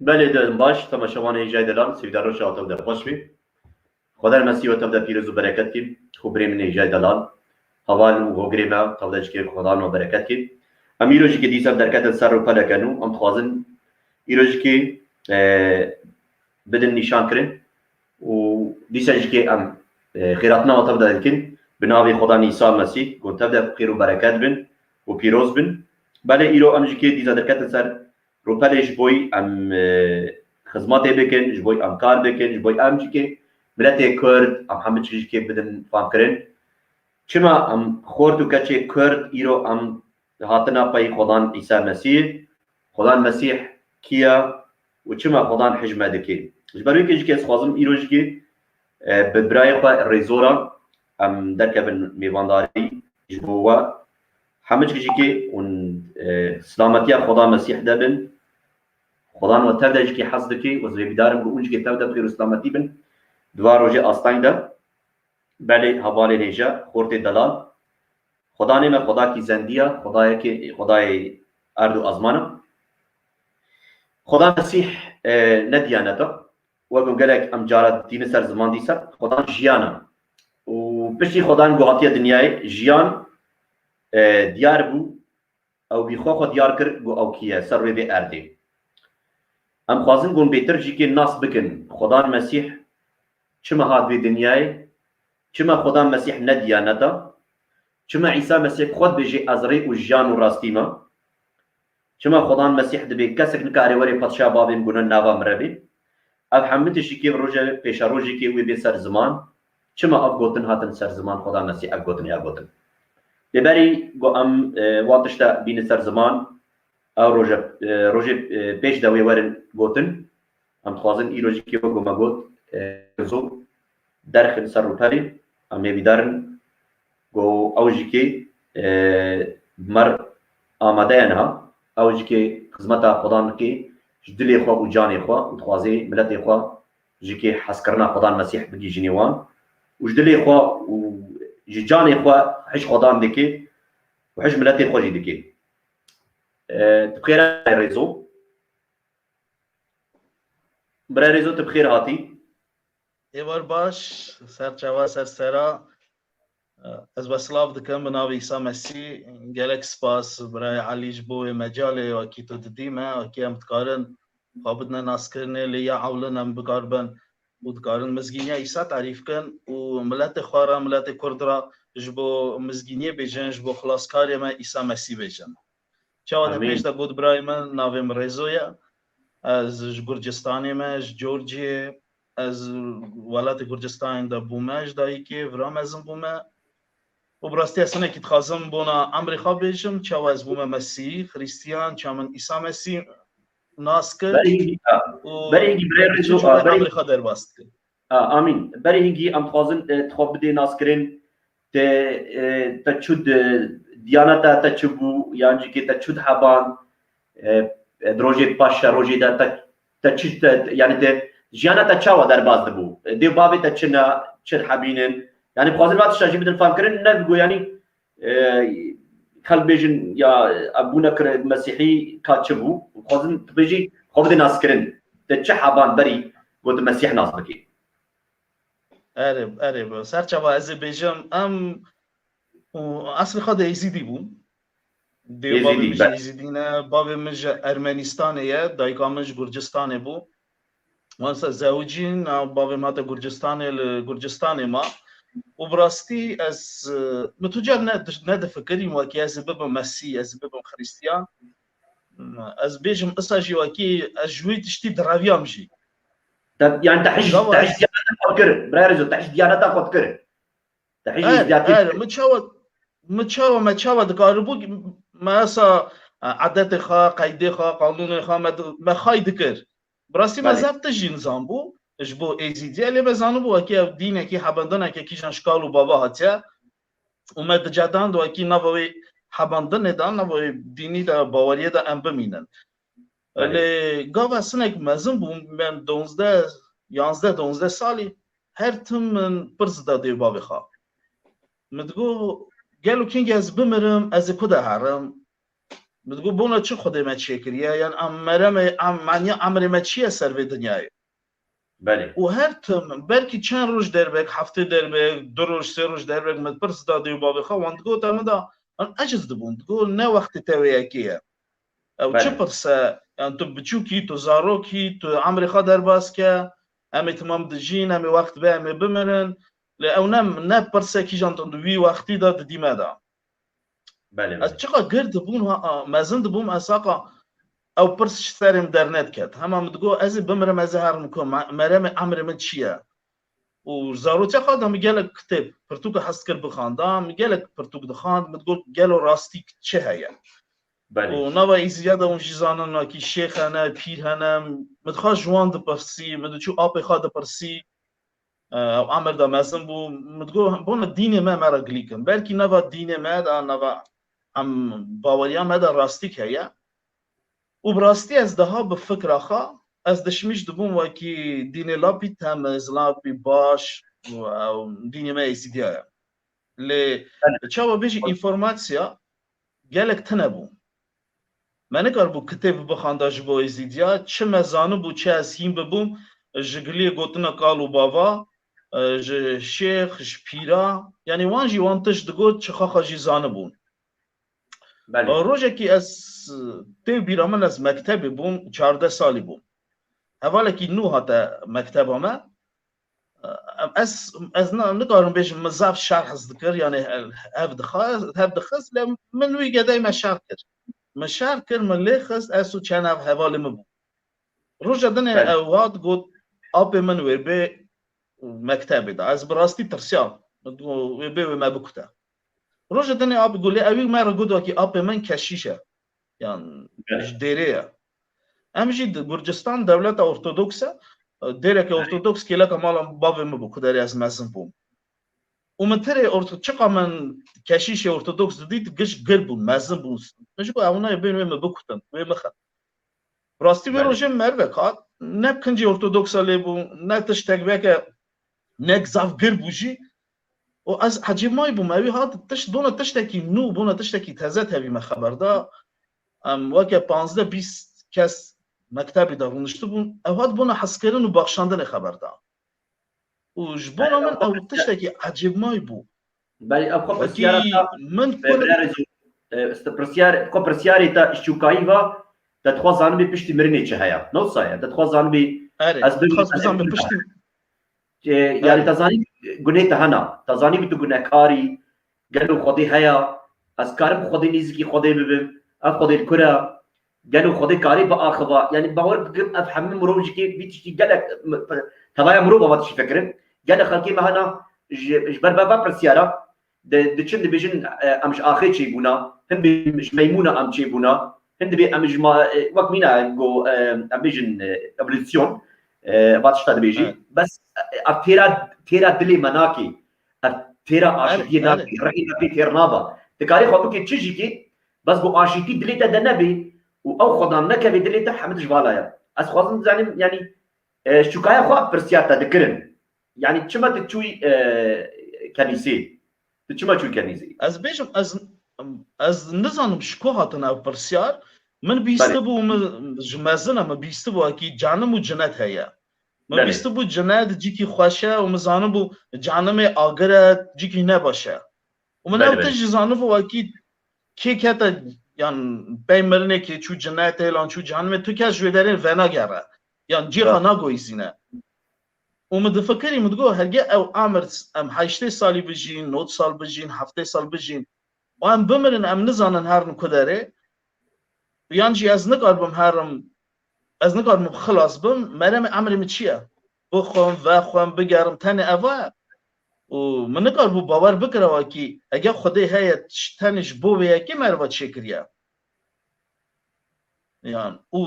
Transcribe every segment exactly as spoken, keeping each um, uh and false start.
Belê, dem baş, temaşevanê hêjayê delal, sêvdar roja tev de xweş bî. Xwedar Mesîh we tev de pîroz û bereket kî, xwe birê min hêjayê delal. Heval û hogirê me tev de jikê Xwedan we bereket kî. Em îro jikê dîsa derketin ser rûpeleke nû, em dixwazin îro jikê, e, bidin nîşan kirin û dîsa jikê em, e, xêratina we tev de dikin. Bi navê Xwedan Îsa Mesîh, ku tev de xêr û bereket bin û pîroz bin. Belê îro em jikê dîsa derketin ser rûpelê ji bo em, e, xizmetê bikin, ji bo em kar bikin, ji bo em jikê miletê Kurd, em hemû çi jikê bidin famkirin. Çima em xort û keçê Kurd îro em hatina pey Xwedan Îsa Mesîh, Xwedan Mesîh kî ye û çima Xwedan hej me dike? Ji ber wê jikê ez xwazim îro jikê, e, bi birayê xwe Rêzo re em derkevin mêvandarî ji bo we. Hemû çi jikê û, e, silametiya Xweda Mesîh de bin. Xwedan we tev de jikê hez dike û ez hêvîdar im ku hûn jikê tev de bi xêr û silametî bin. Di va rojê asteng de, belê hevalên hêja, xortê delal. Xwedanê me Xwedakî zendî ye, Xwedayekê, Xwedayê erd û ezman e. Xweda Mesîh, e, ne diyanet e. Wek ku gelek em cara dînin ser ziman dîsa, Xwedan jiyan e. Û piştî Xwedan ku hatiye dinyayê, jiyan, e, diyar bû, ew bî xwe xwe diyar kir ku ew kî ye, ser rûyê vê erdê. Em xwazin ku hûn bêtir jî kê nas bikin, Xwedan Mesîh çima hat vê dinyayê, çima Xwedan Mesîh ne diyanet e, çima Îsa Mesîh xwe dibêje ez rê û jiyan û rastî me, çima Xwedan Mesîh dibê kesek nikare were padşa bavê min ku ne nava min re bê. Ev hemû tiştî kê rojê pêşerojê kê wê bê ser ziman. Çima ev gotin hatin ser ziman, Xweda Mesîh ev gotin ya gotin. Lê berî ku em, e, wan tişta bînin ser ziman, ew roje, e, rojê, e, pêş de wê werin gotin. Em dixwazin îro jî kê wek ku me got, e, zû derxin ser rûpelê. Em hêvîdar in ku ew jî kê, e, mer amade ye niha. Ew jî kê xizmeta Xwedan dike ji dilê xwe û canê xwe û dixwaze miletê xwe jî kê hezkirina Xwedan Mesîh bigihîjîne wan. Û ji dilê xwe û ji canê xwe hij Xwedan dike û hij miletê xwe jî dike. E, tu bi xêr hatî Rêzo. Bira Rêzo, tu bi xêr hatî. Êvar baş, ser çava, ser sera. Ez we silav dikim bi navê Îsa Mesîh. Gelek spas birayê Elî ji bo wê mecalê wekî tu didî me, wekî em dikarin xwe bidine naskirinê, lê ya ewlin em bikaribin û dikarin mizgîniya Îsa tarîf kin û miletê xwe re, miletê Kurd re ji bo mizgîniyê bêjin, ji bo xilaskarê me Îsa Mesîh bêjin. Çawa de Amîn. Pêş de got birayê min, navê min Rêzo ye. Ez ji Gurcistanê me, ji Georgiyê. Ez welatê Gurcistanê de bûme, ji dayikê vira mezin bûme. Û bi rastî ez hinekî dixwazim bona emrê xwe bêjim, çawa ez bûme Mesîh, Xristiyan, çawa min Îsa Mesîh nas kir Berî hingî, ha. û Berî hingî birayê Rêzo, çawa ha, berî emrê xwe derbas dikir. A, amîn. Berê hingî em dixwazin, e, tu xwe bidê naskirin, te, e, te çi di, diyaneta te çi bû, yan jî kê te çi diheband, e, e, di rojê paşe rojê de te, te çi te, yanî te jiyana te çawa derbas dibû? E, dê û bavê te çi ne, çi dihebînin? Yanî dixwazin va tişta jî bidin famkirin, ne digo yanî e, xelk bêjin ya, e, bûne kir Mesîhî ka çi bû? Dixwazin tu bêjî, xwe bidê naskirin. Te çi heban berî got Mesîh nas bikî? Erê, erê, bi ser çava ez ê bêjim, em û eslê xwe de Êzîdî bûm. Dê û bavê Êzîdî, min jî be- Êzîdî ne, bavê min ji Ermenistanê ye, dayika min ji Gurcistanê bû. Wan se zewicîn, bavê min hate Gurcistanê, li Gurcistanê ma. Û bi rastî ez, e, min tu car ne, ne difikirîm wekî ez ê bibim Mesîh, ez ê bibim Xristiyan. Ez bêjim, isa jî wekî ez ji wî tiştî direviyam jî. Te, yani te hij, Gava te hij ez diyaneta xwe dikir. Birayê Rêzo, te hij diyaneta xwe dikir. Te hij Er, îzdiyatî er, dikir. Min çawa, min çawa, me çawa dikaribû, me esa, e, edetê xwe, qeydê xwe, qanûnê xwe, me di-, me xay dikir. Bi rastî me Belê. Zaf tişt jî nizanbû, ji bo Êzîdiyê, lê me zanibû wekî ev dînekî hebendineke kîjan ji kal û bava hatiye. Û me dicedand wekî nava wê hebendinê de, nava wê dînî de, baweriyê de em bimînin. Belê. Lê gava sinek mezin bûm, ben donzdeh, yanzdeh, donzdeh salî, her tim min pirs da dê û bavê xwe. Min digot, gelo kengî ez bimirim, ez ê ku de herim? Min digot, bona çi Xwedê me çêkiriye? Yan em meremê, em, maniya emrê me çi ye ser vê dinyayê? Belê. Û her tim, belkî çend roj derbe, heftê derbe, du roj, sê roj derbe, min pirs da dê û bavê xwe, wan digot, em da, an eciz dibûn. Digot, ne wextê te wê yekê ye. Ew çi Belê. pirs e? Yan tu biçûkî, tu zarokî, tu emrê xwe derbas ke, em ê timam dijîn, em ê wext be, em ê bimirin. Lê ew ne, ne pirsek kîjan tu di wî wextî de didî me de. Belê, Ez belê. çiqa gir dibûm, ha, a, mezin dibûm, ez haqa ew pirs ji serê min dernediket. Hema min digot, ez ê bimirim, ez ê herim ku me-, meremê emrê min çi ye? Û zarotiya xwe de min gelek kitêb, pirtûka hez dikir bixwenda, min gelek pirtûk dixwend, min digot, gelo rastî çi heye? Belê. Û nava Êzîdiya de hûn jî zanin, wekî şêx hene, pîr hene, min dixwest ji wan dipirsî, min diçû apê xwe dipirsî, e, ew emir de mezin bû, min digot, bona dînê me, me re gilî kin. Belkî nava dînê me de, nava em baweriya me de rastîk heye. Û bi rastî ez daha bi fikra xwe, ez dişmîş dibûm wekî dînê lapî temiz, lapî baş, û ew dînê me Êzîdiya ye. Lê çawa bêjî, înformatsiya gelek tine bû. Me nikaribû kitêb bixwenda ji bo Êzîdiya, çi me zanibû, çi ez hîn bibûm, ji giliyê gotina kal û bava, e, ji şêx, ji pîra, yanî wan jî wan tişt digot, çi xaxa jî zanibûn. Belê. Rojekî ez, tê bîra min, ez mektebê bûm, çardeh salî bûm. Hevalekî nû hate mekteba me. Ez, ez na-, nikarim bêjim min zaf şer hez dikir, yanî hev dixwest, hev dixist, lê min wî gedey me şer kir. Min şer kir, min lê xist, ez û çend ev hevalê min bû. Roja dinê Belê. Ew hat got, apê min wê bê mektebê de. Ez bi rastî tirsiyam. Min got, wê bê wê me bikute. Roja dinê apê got, lê ewî me re got, wekî apê min keşîş e. Yan Belê. ji dêrê ye. Em jî di Gurcistan dewleta ortodoks e. Dêreke ortodoks kêleka mala bavê min bû, ku derê ez mezin bûm. Û min tirê orto-, çiqa min keşîşê ortodoks didît, giş gir bûn, mezin bûn. Min ji got, ew nayê bên wê min bikutin, wê mixin. Rastî wê Belê. rojê mervek hat, ne kincê ortodoksa lê bû, ne tiştek weke, ne zaf gir bû jî. Û ez ecêbmay bûm, ewî hat tişt, bona tiştekî nû, bona tiştekî teze tevî me xeber da. Em weke panzdeh bîst kes mektebî de rûniştibûn, ew hat bona hezkirin û baxşandinê xeber da. Û ji bona min ew tiştekî ecêbmay bû. Belê, ev xwe Wekî pirsiyara ta, min e, birêz, e, st-, pirsiyar, xwe pirsiyarê te şûkayî va, te dixwaz zanibî piştî mirinê çi heye. Ne wisa ye? Te dixwaz zanibî, Erê, ez bibim dixwaz bizanibî piştî. E, yani Erê. Te zanî gunê te hena. Te zanî bi tu gunekarî, gelo Xwedê heye, ez karim Xwedê nêzîkî Xwedê bibim, ev Xwedê li kur e, gelo Xwedê karî biaxiva. Yani bawer bikim ev hemî mirov jî kê vî tiştî gelek m-, tevaya mirov ava tiştî fikirin. Gelek xelkê me hena ji, ji ber veva pirsiyara, di, diçin dibêjin, e, em ji axê çêbûna, hin dibê ji meymûna em çêbûna, hin dibê em ji ma-, e, wek mîna go, e, em bêjin, e, evolûsyon, e, va tişta dibêjî. Evet. Bes, e, ev têra, têra dilê me nakê. Ev têra Evet, aşitiyê evet. nakê. Rihê me pê têr naba. Dikarî xwe bikê çi jî kê, bes go aşitî dilê te de nebê û ew xwedan nekevê dilê te, hemid ji vala ye. Ez xwazim bizanim, yani, e, şûkaya xwe pirsiyar te dikirin. Yani çima tu çûyî, e, kenîsê? Tu çima çûyî kenîsê? Ez bêjim, ez, ez nizanim ji ku hatin ev pirsiyar. Min bîstibû, min ji mezin e, min bîstibû wekî cehennem û cinet heye. Min Belê. Bîstibû cinet cîkî xweş e û min zanibû cehennemê agir e, cîkî nebaş e. Û min Belê, ew belê. tişt jî zanibû wekî kê kete, yan pey mirinê kê çû cinetê, lan çû cehennemê, tu kes ji wê derê venagere. Yan cî xwe Ya. nagoyîzîne. Û min difikirî, min digot, herge ew emir em heştê salî bijîn, nod sal bijîn, heftê sal bijîn. Û em bimirin, em nizanin herin ku derê. Yan jî ez nikaribim herim, ez nikaribim xilas bim, meremê emrê min çi ye? Bixwim, vexwim, bigerim, tenê eva ye. Û min nikaribû bawer bikira wekî, hege Xwedê heye, tenê ji bo vê yekê meriva çêkiriye. Yan, û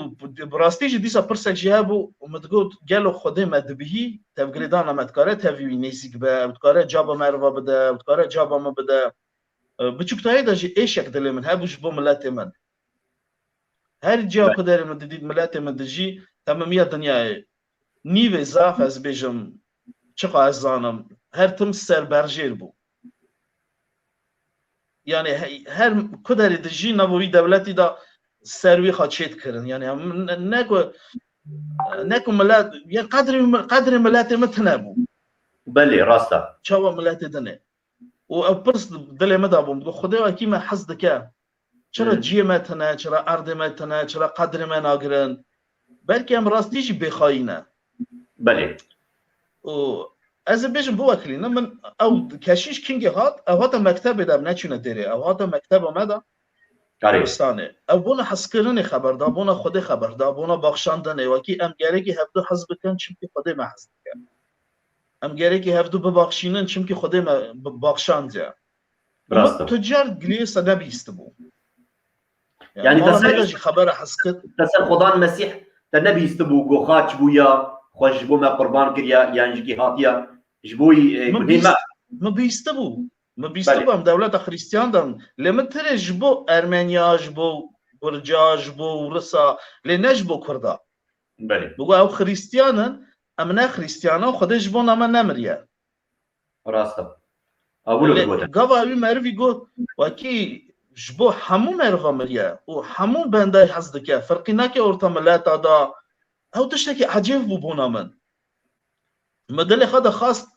bi rastî jî dîsa pirsek jî hebû û min digot, gelo Xwedê me dibihî, tevgirêdana me dikare tevî wî nêzîk be, ew dikare caba meriva bide, ew dikare caba min bide. E, biçûktayê de jî êşek dilê min hebû ji bo miletê min. Her ciya ku derê min didît miletê min dijî, temimiya dinyayê. Nîvê zaf ez bêjim, çiqa ez zanim, her tim ser berjêr bû. Yani he-, her ku derê dijî nava wî dewletî de ser wî xwe çêdikirin. Yani em ne, ne ku, ne ku milet, ya qedrê, qedrê miletê min tune bû. Belê, rast e. Çawa miletê din e. Û ew pirs dilê min de bû. Min got, Xwedê wekî me hez dike. Çira Hmm. ciyê me tune, çira erdê me tune, çira qedrê me nagirin? Belkî em rastî jî bêxayî ne. Belê. Û ez ê bêjim biwekilînim, min ew keşîş kingê hat, ew hate mektebê de, em neçûne derê, ew hate mekteba me de Karê. dibistanê. Ew bona hezkirinê xeber da, bona Xwedê xeber da, bona baxşandinê. Wekî em gerekî hevdu hez bikin, çimkî Xwedê me hez dike. Em gerekî hevdu bibaxşînin, çimkî Xwedê me bi-, baxşandiye. Rast e. Min tu car giliyê se nebîstibû. Yani Mala te me ser- de jî xebera hezkir. Te ser Xudan Mesîh te nebîstibû, got, xaç bûya, xwe ji bo me qurban kiriya, yan jikî hatiya, ji bo, e, Min gunê bîst-, me. min bîstibû. Min bîstibû, em dewleta Xristiyan de, lê min tirê ji bo Ermeniya, ji bo Gurca, ji bo Risa, lê ne ji bo Kurda. Belê. Bigo ew Xristiyan in, em ne Xristiyan in, Xwedê ji bona me nemiriye. Rast e. Abûlo Lê digote. Gava wî merivî got, wekî ji bo hemû meriva miriye û hemû bendayê hez dike, ferqî nake orta mileta da, ew tiştekî ecêb bû bona min. Min dilê xwe de xwest,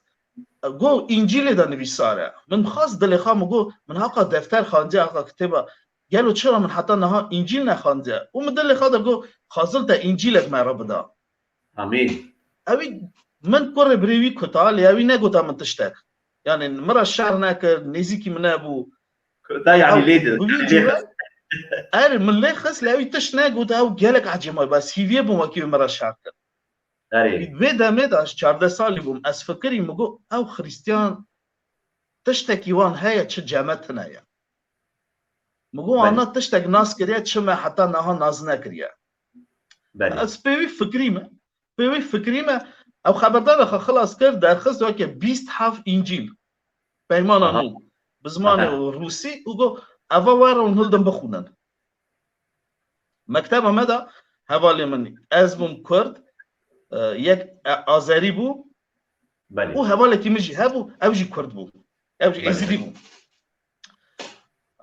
got, Încîlê de nivîsar e. Min xwest dilê xwe, min got, min haka defter xandiye, haka kitêba, gelo çira min heta niha Încîl nexandiye? Û min dilê xwe de got, Xazil te Încîlek me re bida. Amîn. Ewî min kurê birê wî kuta, lê ewî negota min tiştek. Yani min re şer nekir, nêzîkî min nebû. Kuta yani Ew, lê de. bi wî cure, er min lê xist, lê ewî tişt negot, ew gelek ecêb bû, bes hîviyê bûm wekî wî min re şer kir. Erê. Vê demê de ez çardeh salî bûm, ez fikirî, min got, ew Xristiyan tiştekî wan heye, çi ceme tune ye. Min got, Belê. Ana tiştek nas kiriye, çi me heta niha nas nekiriye. Belê. Ez pê wî fikirî me, pê wî fikirî me, ew xeberdana xwe xilas kir, derxist weke bîst heft Încîl. Peymana Aha. nû, bi zimanê Aha. rûsî, û got, eva werin hildin bixwînin. Mekteba me de hevalê min, ez bûm Kurd, e, yek, e, Azerî bû, Belê. û hevalekî min jî hebû, ew jî Kurd bû. Ew jî Belê. Êzidî bû.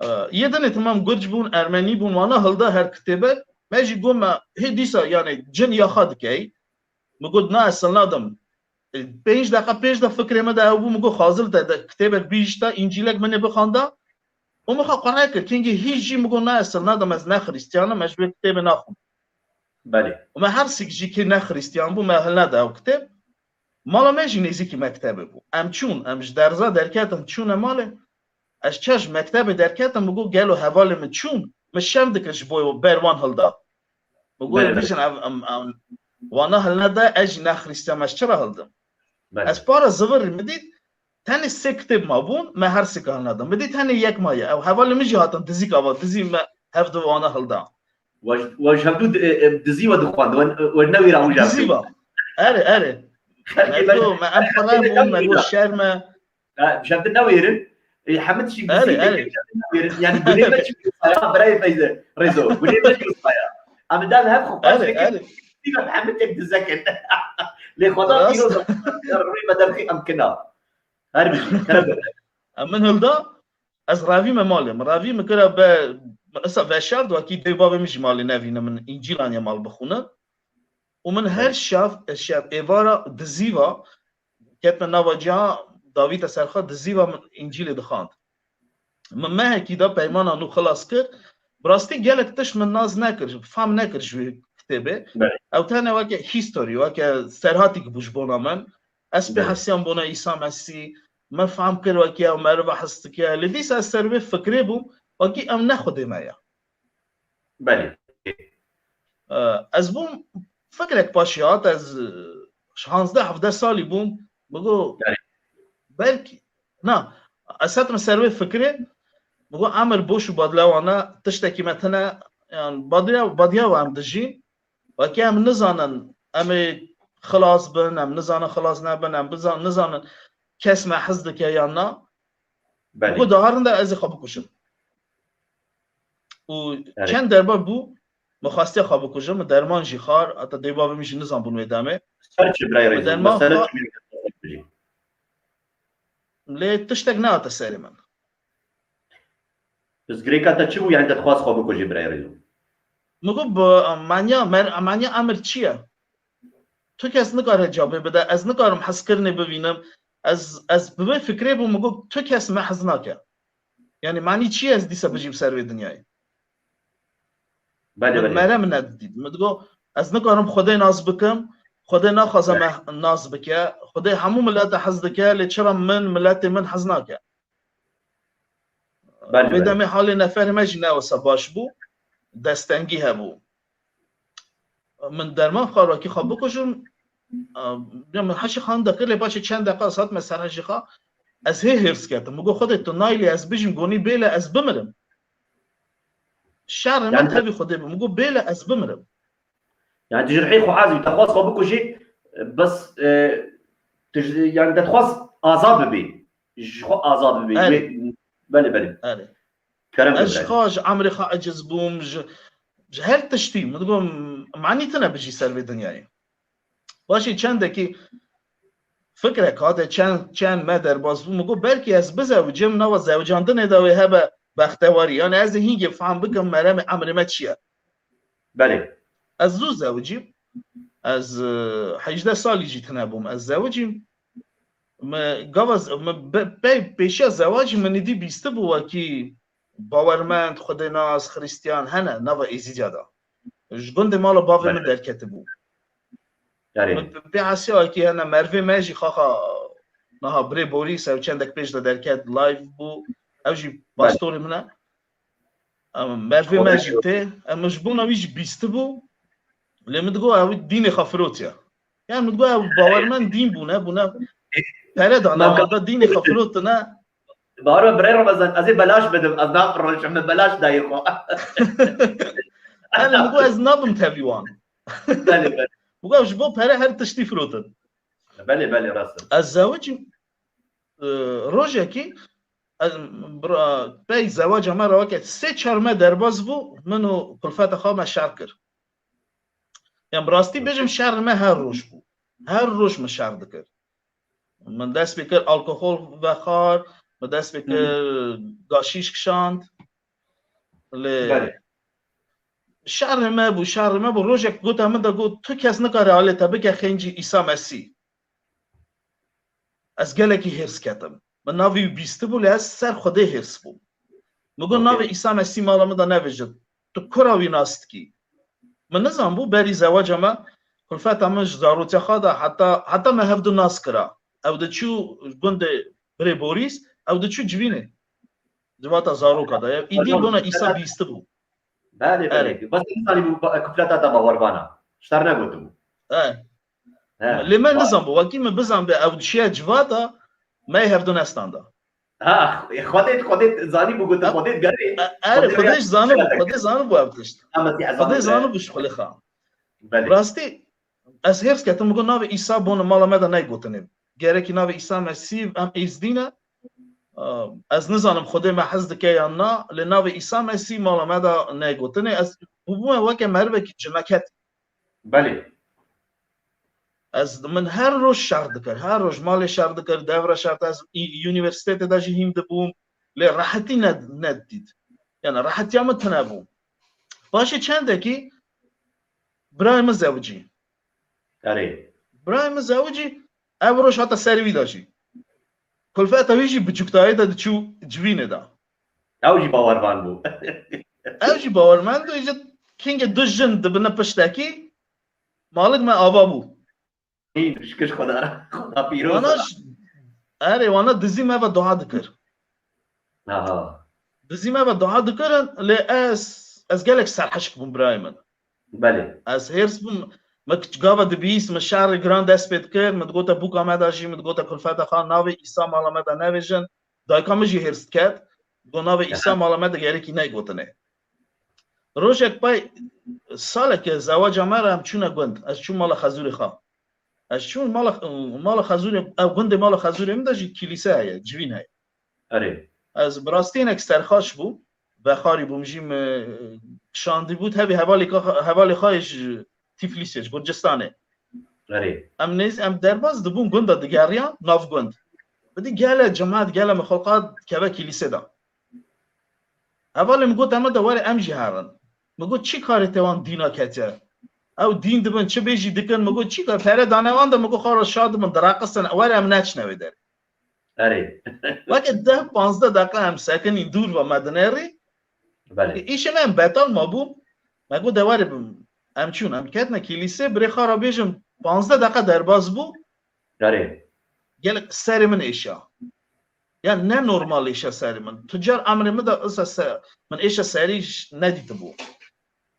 E, yê dinê temam Gurc bûn, Ermenî bûn, wana hilda her kitêbek. Me jî got me, hê dîsa, yani, cin yaxa dikey. Min got, na, ez silnadim. E, pênc deqa pêş de fikrê me de ew bû, min got, Xazil te de kitêbek bihişta, Încîlek min ê bixanda. Û min xwe qure kir, kengî hîç jî, min got, na, ez silnadim, ez ne Xristiyan im, ez ji wê kitêbê naxwim. Belê. Û me her sik jî kê ne Xristiyan bû, me hilneda ew kitêb. Mala me jî nêzîkî mektebê bû. Em çûn, em ji derza derketin, çûne malê. Ez çaş mektebê derketim, min got, gelo hevalê min çûn? Min şerm dikir ji bo ber wan hilda. Min got, Belê, belê. Bêjin, ev, em, em, wana hilneda, ez jî ne Xristiyan, ez çira hildim? Belê. Ez para zivirî, min dît, tenê sê kitêb mabûn, me her sika hilneda. Min dît, tenê yek maye. Ew hevalê min jî hatin dizî gava, dizî me hevdu wana hilda. Wej, wej hevdu di-, e, e, dizî we dixwend, we, we newêra wî Dizî va. Erê, erê. Xelkê Me me, got, me em qere bûn, me got şerm e. Ha, ji hevdu newêrin. E, hemid jî Erê, dizî erê. pêkê ji hevdu newêrin. Yani gunê me çi saya, birayê Feyze, Rezo. Gunê me çi saya. Em dal hev xwe paş Erê, dikin. erê. Dizî me hemid tek dizek in. Lê Xweda Rast. pîroz e. Rûyê me derxî em kina. Her bijî. Xereb e. Em min hilda, ez revî me malê. Min revî min kira be, min esa veşart, wekî dê bavê min jî malê nevîne, min Încîl aniye mal bixwîne. Û min her şev, şev êvara dizîva, ketme nava ciha, davîte ser xwe, dizîva min Încîlê dixwand. Min mehekî da peymana nû xilas kir. Bi rastî gelek tişt min nas nekir, fam nekir ji wê kitêbê. Belê. Ew tene weke history, weke serhatîk bû ji bona min. Ez pê Belê. hesiyam bona Îsa Mesîh, me fam kir weke ew meriva hes dike. Lê dîsa ez ser wê fikrê bûm, wekî ew ne Xwedê me ye. Belê. E, ez bûm fikrek paşê hat, ez, e, şazdeh hevdeh salî bûm. Min got, Belê. belkî, na, ez hetim ser wê fikrê, min got, emir boş û badlewana, tiştekî me tine, yan badiya, badiya we em dijîn. Wekî em nizanin, em ê xilas bin, em nizanin xilas nebin, em bizan-, nizanin kes me hez dike yan na. Belê. Got, daharin de ez ê xwe bikujim. Û Erê. çend derba bû, min xwestiye xwe bikujim, min derman jî xwar, heta dê bavê min jî nizanbûn wê demê. Ser çi birayê Rezo? Derman Mesele xwe- çi bû? Lê tiştek nehate serê min. Pirsgirêka te çi bû? Yani te dixwast xwe bikujî birayê Rezo? Min got, bi manya, mer-, manya emir çi ye? Tu kes nikare cevabê bide, ez nikarim hezkirinê bibînim. Ez, ez bi vê fikrê bûm, min got, tu kes me hez nake. Yanî manî çi ye ez dîsa bijîm ser vê dinyayê? Belê, Min belê. mere min nedidît. Min digot, ez nikarim Xwedê nas bikim, Xwedê naxwaze me nas bike. Xwedê hemû milete hez dike, lê çira min, miletê min hez nake? Belê, Vê belê. demê halê neferê me jî ne wisa baş bû, destengî hebû. Min derman xwar wekî xwe bikujim, ya min heşê xan dekir, lê paşê çend deqa sat me ser heşê xwe, ez hê hêrs ketim. Min got, Xwedê tu naylê ez bijîm, gonî bêle ez bimirim. Şerê min Yani tevî Xwedê bû. Min got, bêle ez bimirim. Yani tu ji rihê xwe ez bî, te xwest xwe bikujî, bes, e, tu ji, yani te xwest azad bibî. Ji xwe azad bibî. Erê. Wê, belê, belê. Erê. Kerem Ez ji bibî. xwe, ji emrê xwe eciz bûm, ji, ji her tiştî. Min digot, manî tune bijî ser vê dinyayê. Paşê çendekî fikrek hate, çend, çend me derbas bû. Min got, belkî ez bizewicim, nava zewicandinê de wê hebe bextewarî. Yani ez ê hîngê fehm bikim meremê emrê me çi ye. Belê. Ez zû zewicîm. Ez, e, hejdeh salî jî tune bûm. Ez zewicîm. Me gava z-, me be-, pey pêşiya zewacî min êdî bîstibû wekî bawermend, xwedênas, xrîstiyan hene nava Êzîdiya de. Ji gundê mala bavê min Belê. derketibû. Erê. Min pê hesiya wekî hene mervê me jî xaxa niha birê Borîs ew çendek pêş de derket live bû. Ew jî Belê. pastorê min e. Em, mervê me Xwedê jî tê, em ji bona wî jî bîstibû. Lê min digot ew dînê xwe firotiye. Yani min digot ew bawermend dîn bûne, bûne pere dane, Maka- wanda dînê xwe firotine. Baro birê Ramazan, ez ê belaş bidim, ez nafiroşim, min belaş dayê xwe. Yani min digot ez nabim tevî wan. Belê, belê. Min digot ji bo pere her tiştî firotin. Belê, belê, rast e. Ez zewicîm, e, rojekî, ez, bira, pey zewaca me re weke sê çar me derbas bû, min û kulfeta xwe me şer kir. Yan bi rastî bêjim şer me her roj bû. Her roj min şer dikir. Min dest pê kir alkohol vexwar, min dest pê kir Hmm. gaşîş kişand. Lê Belê. şerê me bû, şerê me bû. Rojek gote min de got, tu kes nikare alê te bike xêncî Îsa Mesîh. Ez gelekî hêrs ketim. Min navê wî bîstibû, lê ez ser Xwedê hêrs bûm. Min got, Okey. navê Îsa Mesîh mala min de nevêje. Tu kura wî nas dikî? Min nizanbû berî zewaca me, kulfeta min ji zarotiya xwe de heta, heta me hevdu nas kira. Ew diçû gundê birê Borîs, ew diçû civînê. Civata zaroka de. Ev îdî Hocam, bona Îsa sen bîstibû. Belê, belê. Erê. Bas zanîbû ba-, kufleta te bawervan e. Ji te re negotibû. He. He. Lê me Ba- nizanbû. Wekî min bizanbê ew dişiye civata, me hevdu nestanda. Ha, Xwedê, Xwedê zanîbû, gotin, Ha? Xwedê gerê. E, erê, Xwedê Xwedê ji zanibû, Xwedê zanibû ev tişt. Ha, Mesîh Xwedê zanibû. zanibû ji xwelê xwe. Belê. Rastî, ez hêrs ketim, min got, navê Îsa bona mala me de neyê gotinê. Gerekî navê Îsa Mesîh, em êzdî ne. Ez nizanim Xwedê me hez dike yan na, lê navê Îsa Mesîh mala me de neyê gotinê. Ez bûbûme weke merivekî cineketî. Belê. Ez, min her roj şer dikir, her roj malê şer dikir, devre şer, ez î-, unîversîtetê de jî hîn dibûm, lê rehetî ne-, nedît. Yani rehetiya min tune bû. Paşê çendekî birayê min zewicî. Erê. Birayê min zewicî, ev roj hata serê wî de jî. Kulfeta wî jî biçûktayê de diçû civînê de. Ew jî bawervan bû. Ew jî bawermend û jî kengê du jin dibine piştekî, malik me ava bû. Hîn, şikir Xweda re. Xweda pîroz Wana be. ş-, erê, wana dizî me ve dua dikir. Aha. Dizî me ve dua dikirin, lê ez, ez gelek serhişk bûm birayê min. Belê. Ez hêrs bûm, me kiç gava dibîst, min şerê giran dest pê dikir, min digote bûka me de jî, min digote kulfeta xwe, navê Îsa mala me de nevêjin. Dayika min jî hêrs diket, got navê Îsa Aha. mala me de gerekî neyê gotinê. Rojek pey saleke zewaca me re em çûne gund. Ez çûm mala xezûrê xwe. Ez çûm mala, mala xezûrê, ev gundê mala xezûrê min de jî kîlîse heye, civîn heye. Erê. Ez bi rastî hinek serxaş bûm. Vexarî bûm jî min kişandî bû. Tevî hevalê ka-, hevalê xwe yê ji Tiflîsê, ji Gurcistanê. Erê. Em nêz-, em derbas dibûn gund de digeriyan, nav gund. Bidî gele cemaet, gele min xelqa dikeve kîlîsê de. Hevalê min got, "Em de were em jî herin." Min got, çi karê te wan dîna ketiye? Ew dîn dibin, çi bêjî dikin, min got, çi kar, pere dane wan de, min got, xara şa dibin, direqisin, were em neçine wê derê. Erê. Weke deh panzdeh deqa em sekinî dûr ve me dinêrî. Belê. Îşê me em betal ma bû. Me got, de were bim. Em çûn, em ketine kilîse, birê xara bêjim, panzdeh deqa derbas bû. Erê. Gelek serê min êşa. Ya ne normal êşa serê min. Tu car emrê min de isa se, min êşa serî j-, nedîtibû.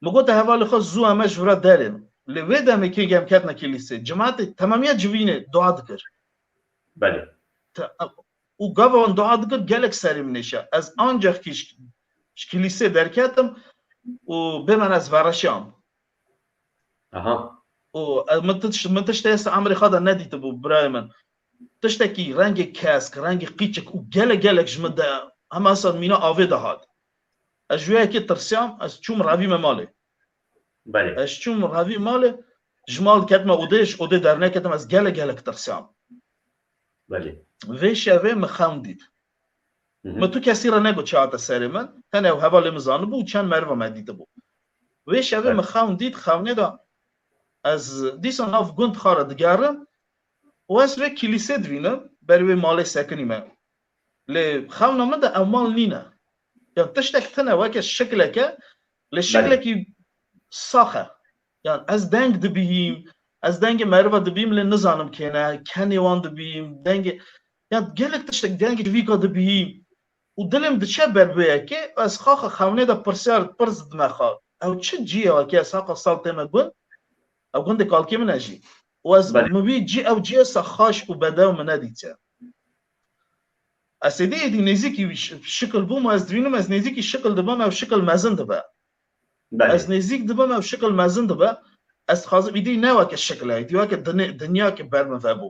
Min got, hevalê xwe zû em e ji vira derê. Lê wê demê kê em ketine kilîse. Cimatê temamiya civînê dua dikir. Belê. Te, û gava wan dua dikir, gelek serê min êşa. Ez ancax kî ji, ji kilîse derketim û bê min ez vereşam. Aha. Û ez, min tiş-, min tiştê êsta emrê xwe de nedîtibû, birayê min. Tiştekî rengê kesk, rengê qîçik û gelek gelek ji min de hema ser mîna avê de hat. Ez ji wê yekê tirsiyam, ez çûm revî me malê. Belê. Ez çûm revî malê, ji mal ketime odê, ji odê derneketim, ez gelek gelek tirsiyam. Belê. Vê şevê min xewn dît. Hı hı. Min tu kesî re negot çi hate serê min. Tenê ew hevalê min zanibû û çend meriva me dîtibû. Wê şevê Evet. Min xewn dît, xewnê de ez dîsa nav gund xwe re digerim û ez vê kilîsê divînim, ber wê malê sekinî me. Lê xewna min de ew mal nîne. Ya tiştek tune weke şikleke, lê Belê. şiklekî sax e. Yan ez deng dibihîm, ez dengê meriva dibihîm, lê nizanim kê ne, kenê wan dibihîm, dengê, ya gelek tiştek, dengê civîka dibihîm. Û dilê min diçe ber bê yekê, ez xaxa xewnê de pirsyar, pirs dime xwe. Ew çi cî ye wekî ez haqa sal tême gund? Ew gundê kalkê min e jî. Û ez Belê. Min wî cî, ew cî esa xaş û bedew min nedîtiye. Ez êdî êdî nêzîkî wî şi-, şikil bûm û ez divînim, ez nêzîkî şikil dibim, ew şikil mezin dibe. Belê. Ez nêzîk dibim, ew şikil mezin dibe. Ez dixwazim êdî ne weke şikil e, êdî weke dinê-, dinyakê ber min vebû.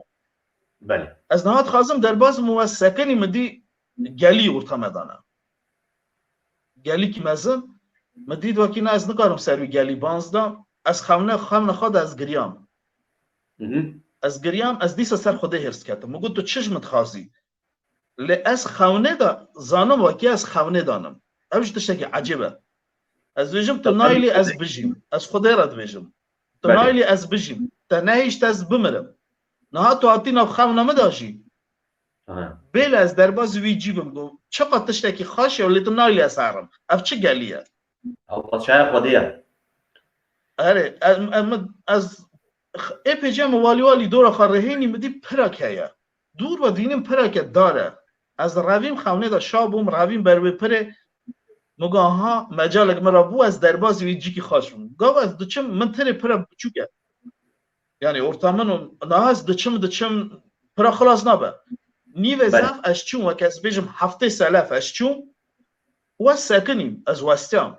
Belê. Ez niha dixwazim derbas bim û ez sekinî min dî gelî orta me dane. Gelîkî mezin, min dît wekî na ez nikarim ser wî gelî banz da. Ez xewne, xewna xwe de ez giriyam. Hı hı. Ez giriyam, ez dîsa ser Xwedê hêrs ketim. Min got, tu çi ji min dixwazî? Lê ez xewnê de zanim wekî ez xewnê danim. Ev jî tiştekî ecêb e. Ez dibêjim, tu Tabii. naylî ez bijîm. Ez Xwedê re dibêjim. Tu Belê. Naylî ez bijîm. Te nehişt ez bimirim. Niha tu hatî nav xewna min de jî. Aha. Bêle ez derbazî wî cî bim. Got, çiqa tiştekî xaş e, lê tu naylî ez herim. Ev çi gelî ye? Ew padşaya Xwedê ye. Erê, ez, ez, ez, ê pêce min walî walî dora xwe rihênî, min dî pirak heye. Dûr ve dînim pireke dar e. Ez revîm xewnê de şa bûm, revîm ber wê pirê. Min got, aha, mecalek min re bû, ez derbazî wî cîkî xaş bûm. Gava ez diçim, min tenê pira biçûk e. Yani orta min û niha ez diçim, diçim, pira xilas nabe. Nîvê Belê. Zaf ez çûm, weke ez bêjim heftê selef ez çûm û ez sekinîm, ez westiyam.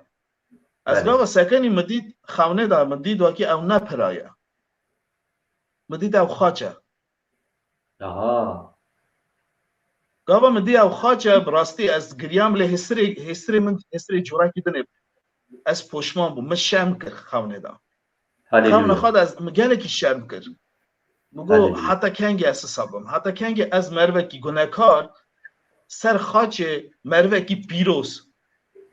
Ez Belê. Gava sekinî min dît, xewnê de min dît wekî ew ne pira ye. Min dît ew xaç e. Aha. Gava min dî ew xaç e, bi rastî ez giriyam, lê hêsirê, hêsirê min, hêsirê corekî dinê. Ez poşman bûm, min şerm kir xewnê de. Xewna Haleluya. Xwe de ez, min gelekî şerm kir. Min got, Haleluya. Heta kengê ez hisa bim? Heta kengê ez mervekî gunekar ser xaçê mervekî pîroz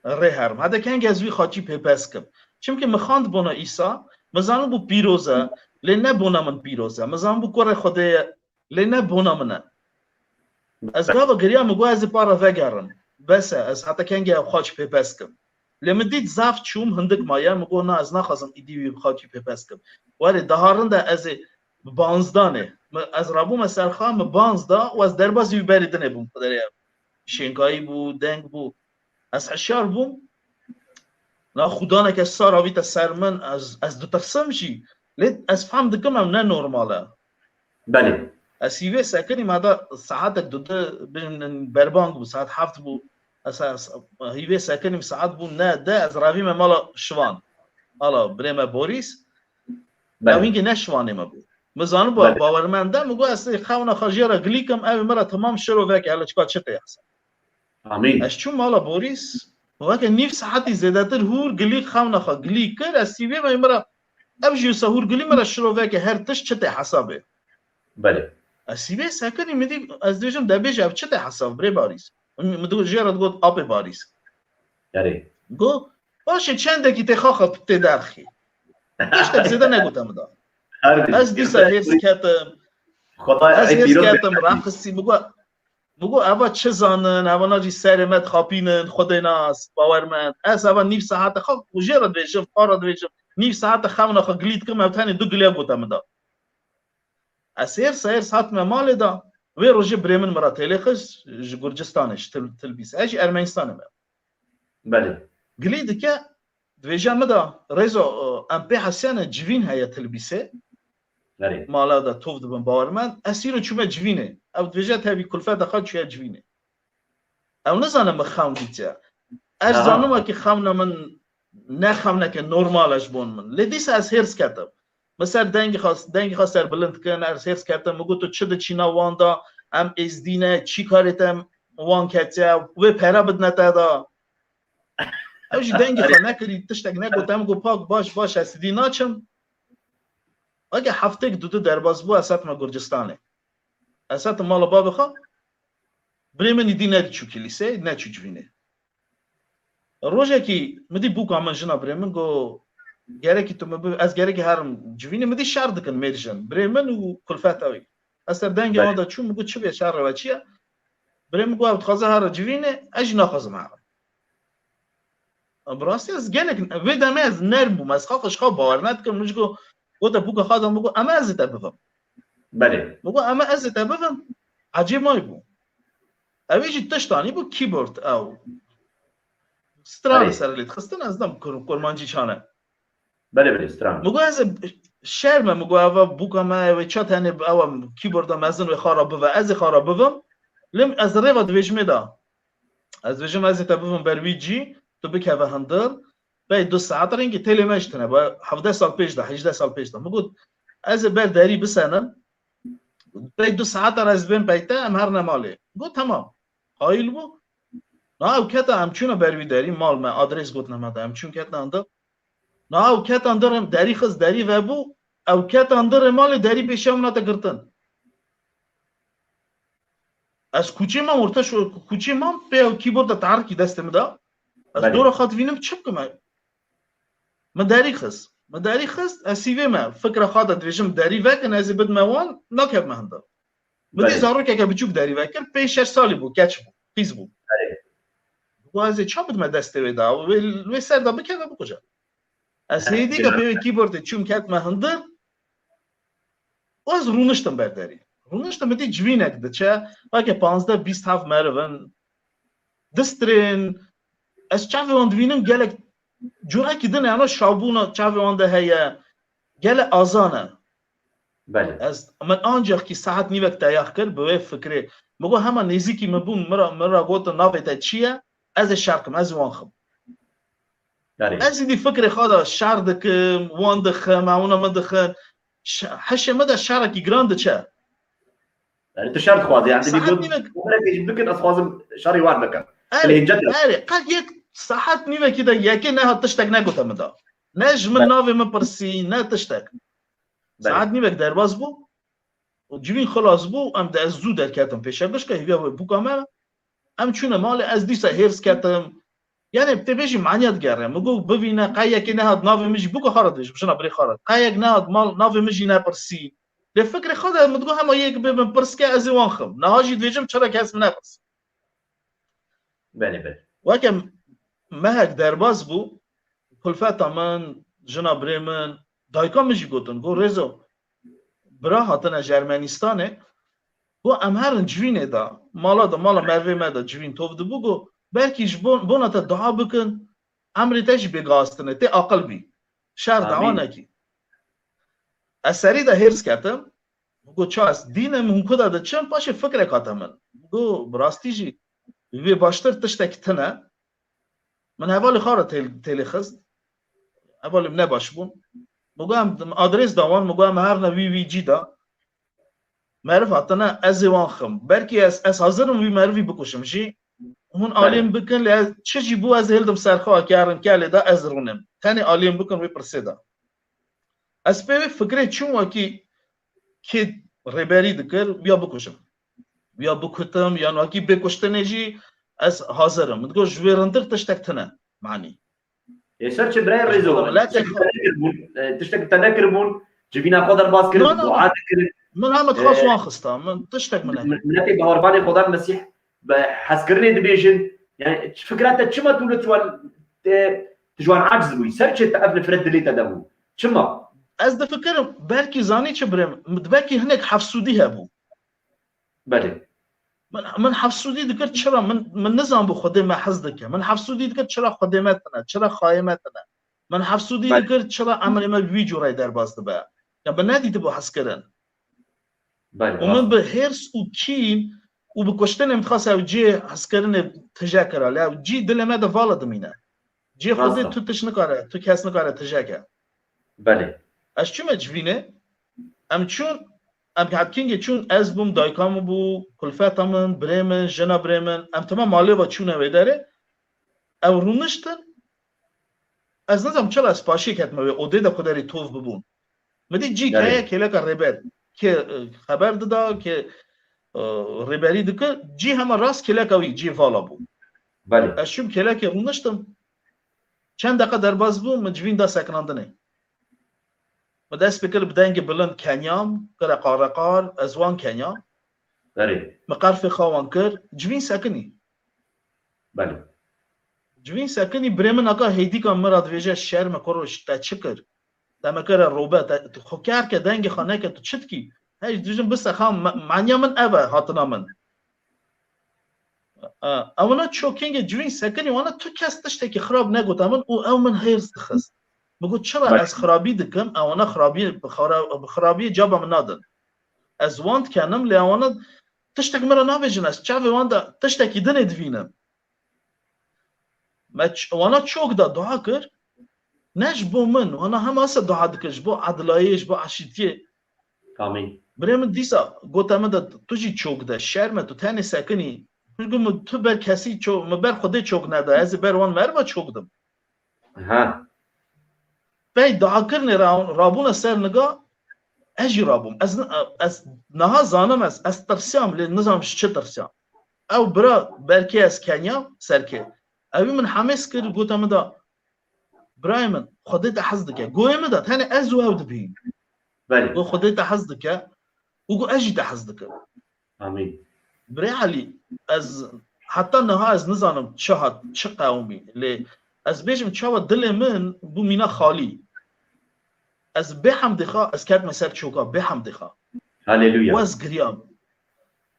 rê herim? Heta kengê ez wî xaçî pêpes kim? Çimkî min xand bona Îsa, min zanibû pîroz e, lê ne bona min pîroz e. Min zanibû kurê Xwedê ye, lê ne bona min e. Ez gava geriya, min got, ez ê para vegerim. Bes e, ez heta kengê ew xaç pêpes kim? Lê min dît zaf çûm, hindik maye, min got, na, ez naxwazim îdî wî xaçî pêpes kim. Werê, daha rind e ez ê bi banzdanê. Min, ez rabûme ser xwe, min banz da û ez derbazî wî berî dinê bûm. Xwedê re şênkayî bû, deng bû. Ez hişyar bûm. Na xudaneke sar avîte ser min, ez, ez ditirsim jî. Lê ez fehm dikim ew ne normal e. Belê. Ez hîvê sekinîm, heta saetek du de bin berbang bû, saet heft bû. Ez, ez hîvê sekinîm, saet bû ne de, ez revîme mala Şivan. Ala birê me Borîs. Belê. Ew hingê ne Şivanê me bû. Min zanibû Belê. Bawermend e, min got, ez ê xewna xwe jê re gilî kim, ew ê min re temam şirovek hele çika çi tê hesab. Amîn. Ez çûm mala Borîs, weke nîv saetî zêdetir hûr gilî xewna xwe gilî kir, ez sîvê me min re, ev jî wisa hûr gilî min re şiroveke her tişt çi tê hesabê. Belê. Ez sîvê sekinî min dî, ez dibêjim, de bêje ev çi tê hesab, birê Barîs? Min digot, jê re digot, apê Barîs. Erê. Go, Paşê çendekî tê xaxa tê derxî. Tiştek zêde negote min da. Ez dîsa hêrs ketim. Ez hêrs ketim, reqisî, min got, min got, eva çi zanin, evana jî serê me dixapînin, Xwedê nas, bawer mend. Ez eva nîv saete xwe, û jê re dibêjim, xwe re dibêjim, nîv saete xewna xwe gilî dikim, ev tenê du giliya gote min da. Ez hêrs hêrs hatime malê da. Wê rojê birê min min re têlê xist, ji Gurcistanê, ji Til-, Tilbîsê. Ez jî Ermenistanê me. Belê. Gilî dike, dibêje min da, Rêzo, em pê hesiyane civîn heye Tilbîsê. Belê. Mala da tov dibin bawer mend. Ez îro çûme civînê. Ew dibêje tevî kulfeta xwe çûye civînê. Ew nizane min xewn dîtiye. Ez zanime ki xewna min ne xewneke normal e ji bon min. Lê dîsa ez hêrs ketim. Min ser dengê xwe, dengê xwe ser bilind kirin, ez hêrs ketim. Min got, tu çi diçîna wan da, em êzdî ne, çi karê te wan ketiye, wê pere bidine te da. Ew jî dengê xwe nekirî, tiştek negot, em got, pak, baş, baş, ez dî naçim. Weke heftêk du du derbas bû, ez hatime Gurcistanê. Ez hatim mala bavê xwe. Birê min îdî nediçû kilîsê, neçû civînê. Rojekî min dî bûka min, jina birê min, got, gerekî tu min bi, ez gerekî herim civînê, min dî şer dikin mêr jin. Birê min û kulfeta wî. Ez ser dengê wan de çûm, min got, çi bê, şerê we çi ye? Birê min got, ew dixwaze here civînê, ez jî naxwazim herim. Bi rastî ez gelek, vê demê ez nerm bûm. Ez xafa ji xwe bawer nedikim. Min ji got, gote bûka xwe de, min got, ema ez ê te bivim. Belê. Min got, ema ez ê te bivim. Ecêb may bû. Ew ê jî tiştanî bû, keyboard ew. Stran li ser lê dixistin, ez dem kur-, kurmancî çane. Belê, belê, stran. Min got, ez ê şerm e, min got, eva bûka me, wê çat hene, ewa keyboarda mezin wê xara bive, ez ê xara bivim. Lê ez rêva dibêjimê da. Ez dibêjim, ez ê te bibim ber wî cî, tu bikeve hundir. Pey du saet rengî têlê me jî tune, be hevdeh sal pêş de, hejdeh sal pêş de. Min got, ez ê ber derî bisenim. Pey du saetan ez bên pey te, em herine malê. Got, temam. Qayîl bû. Na ew kete, em çûne ber wî derî, mal me, adres gotine me de, em çûn ketine hundir. Na ew keta hundir, derî xist, derî vebû, ew keta hundirê malê, derî pêşiya min hate girtin. Ez kuçê mam, orta şo-, kuçê mam, pê ew keyboarda tehrikî destê min de. Ez dora xwe dibînim, çi bikim ez? Min derî xist. Min derî xist, ez sîvê me, fikra xwe de dibêjim, derî vekin, ez ê bidime wan, nakevime hundir. Min dî zarokeke biçûk derî vekir, pênc şeş salî bû, keç bû, qîz bû. Got, ez ê ça bidime destê wê de, wê, wê ser de bikeve, bikuje. Ez hêdî ke pê wê keyboardê çûm ketime hundir, û ez rûniştim ber derî. Rûniştim, min dî civînek diçe, weke panzdeh bîst heft meriv in, distrên, ez çavê wan dibînim, gelek curekî din e, ana şabûna çavê wan de heye, gele azan e. Belê. Ez, min ancak ki saet nîvek teyax kir, bi wê fikrê. Min got, hema nêzîkî min bûn, min ra, min ra gotin, navê te çi ye? Ez ê şer kim, ez ê wan xim. Belê. Ez îdî fikrê xwe de şer dikim, wan dixim, ewna min dixin. Ş-, hişê min de şerekî giran diçe. Yani tu şer dixwazî, yani Saet nîvek. Bikin, ez xwazim şerî wan bikim. Erê, erê, qet yek saet nîvekî de yekê nehat tiştek negote min da. Ne ji min navê min pirsî, ne tiştek. Belê. Saet nîvek derbas bû. Û civîn xilas bû, em de ez zû derketim pêşegiş ke hîviya wê bûka me. Em çûne malê, ez dîsa hêrs ketim. Yani tê bêjî maniya digere. Min got bivîne, qey yekê nehat navê min jî, bûka xwe re dibêjim, jina birê xwe re. Qey yek nehat mal, navê min jî nepirsî. Lê fikrê xwe de min digot hema yek bê min pirs ke, ez ê wan xim. Niha jî dibêjim çira kes min nepirs. Belê, belê. Weke mehek derbas bû, kulfeta min, jina birê min, dayika min jî gotin, got, Rêzo, bira hatine ji Ermenistanê, got, em herin civînê de, mala de, mala mervê me de civîn tov dibû, got, belkî ji bon, bona te dua bikin, emrê te jî bê gastine, tê aqil bî. Şer dawa nekî. Ez serî de hêrs ketim, got, ça ez dînim, hûn ku de diçin, paşê fikrek hate min. Got, bi rastî jî, wê baştir tiştek tune. Min hevalê xwe re têl-, têlê xist. Hevalê min ne baş bûn. Min got, em adres da wan, min got, em herine wî, wî cî de. Meriv hatine, ez ê wan xim. Belkî ez, ez hazir im wî merivî bikuşim jî. Hûn alêm bikin, lê ez çi jî bû, ez ê hildim ser xwe, ke herin kelê de, ez rûnim. Tenê alêm bikin wê pirsê de. Ez pê wê fikrê çûm, wekî kê rêberî dikir, ya bikujim. Ya bikutim, yan wekî bê kuştinê jî ez hazir im. Min digot, ji wê rindir tiştek tune, manî. Ê ser çi birayê Rêzo? Miletê xwe. Tiştek te nekiribûn, e, tiştek te nekiribûn, civîna xwe derbas kirin, dua dikirin. Min hema dixwest wan xista, min tiştek min nekir. Miletê bawervanê Xwedan Mesîh bi hezkirinê dibêjin. Yani fikra te çima tu li tu wan, te, tu ji wan aciz bûyî? Ser çi te ev nifret dilê te de bû? Çima? Ez difikirim, belkî zanî çi birê min, belkî hinek hefsûdî hebû. Belê. Min, min hefsûdî dikir çira min, min nizanbû Xwedê me hez dike. Min hefsûdî dikir çira Xwedê me tine, çira xayê me tine. Min hefsûdî Belê. dikir çira emrê me bi wî cûreyê derbas dibe. Ya bi nedîtibû hezkirin. Belê, Û min rast. bi hêrs û kîn û bi kuştinê min dixwest ew cihê hezkirinê tije kira. Lê ew cî dilê me de vala dimîne. Cihê Rast Xwedê e. tu tişt nikare, tu kes nikare tije ke. Belê. Ez çûme civînê, em çûn, em hetkingê çûn, ez bûm, dayika min bû, kulfeta min, birê min, jina birê min, em temam malê ve çûne wê derê. Ew rûniştin, ez nizam çila ez paşê ketme wê odê de xwe derê tov bibûn. Min dî cî Belê. heye kêleka rêber, kê, e, xeber dida, kê, e, rêberî dikir, cî hema rast kêleka wî, cî vala bû. Belê. Ez çûm kêlekê rûniştim, çend deqa derbas bû, min civîn da sekinandinê. Min dest pê kir bi dengê bilind kenyam, kire qareqar, ez wan kenyam. Belê. Min qerfê xwe wan kir, civîn sekinî. Belê. Civîn sekinî, birê min aka hêdîka min ra dibêje, şerme kuro, te çi kir? Te me kire robe, te, tu xwe ker ke, dengê xwe neke, tu çi dikî? Hey, dibêjim, bise xa, me-, manya min ev e, hatina min. E, ewna çokengê civîn sekinî, wana tu kes tiştekî xirab negota min û ew min hêrs dixist. Min got, çira Belê. ez xirabî dikim, ewana xirabî, bi xira-, bi xirabiyê caba min nadin. Ez wan dikenim, lê ewana tiştek min re nabêjin, ez çavê wan de tiştekî dinê divînim. Me ç-, wana çok da dua kir, ne ji bo min, wana hema se dua dikir, ji bo edilayê, ji bo eşîtiyê. Amîn. Birê min dîsa gote min de, tu jî çok de, şerme, tu tenê sekinî. Min got, min tu ber kesî çok, min ber Xwedê çok neda, ez ê ber wan merva çok dim. Ha. Pey dakirinê ra-, rabûne ser niga, ez jî rabûm. Ez, ez niha zanim ez, ez tirsiyam, lê nizanim ji çi tirsiyam. Ew bira berkê ez kenyam serkê. Ew min hemêz kir, gote min da, birayê min, Xwedê te hez dike. Goyê min da, tenê ez û ew dibîn. Belê. Got, Xwedê te hez dike. Û got, ez jî te hez dikim. Amîn. Birê Elî, ez heta niha ez nizanim çi hat, çi qewimî. Lê ez bêjim çawa dilê min bû mîna xalî. Ez bê hemdê xwe, ez ketme ser çoka, bê hemdê xwe. Haleluya. Û ez giriyam.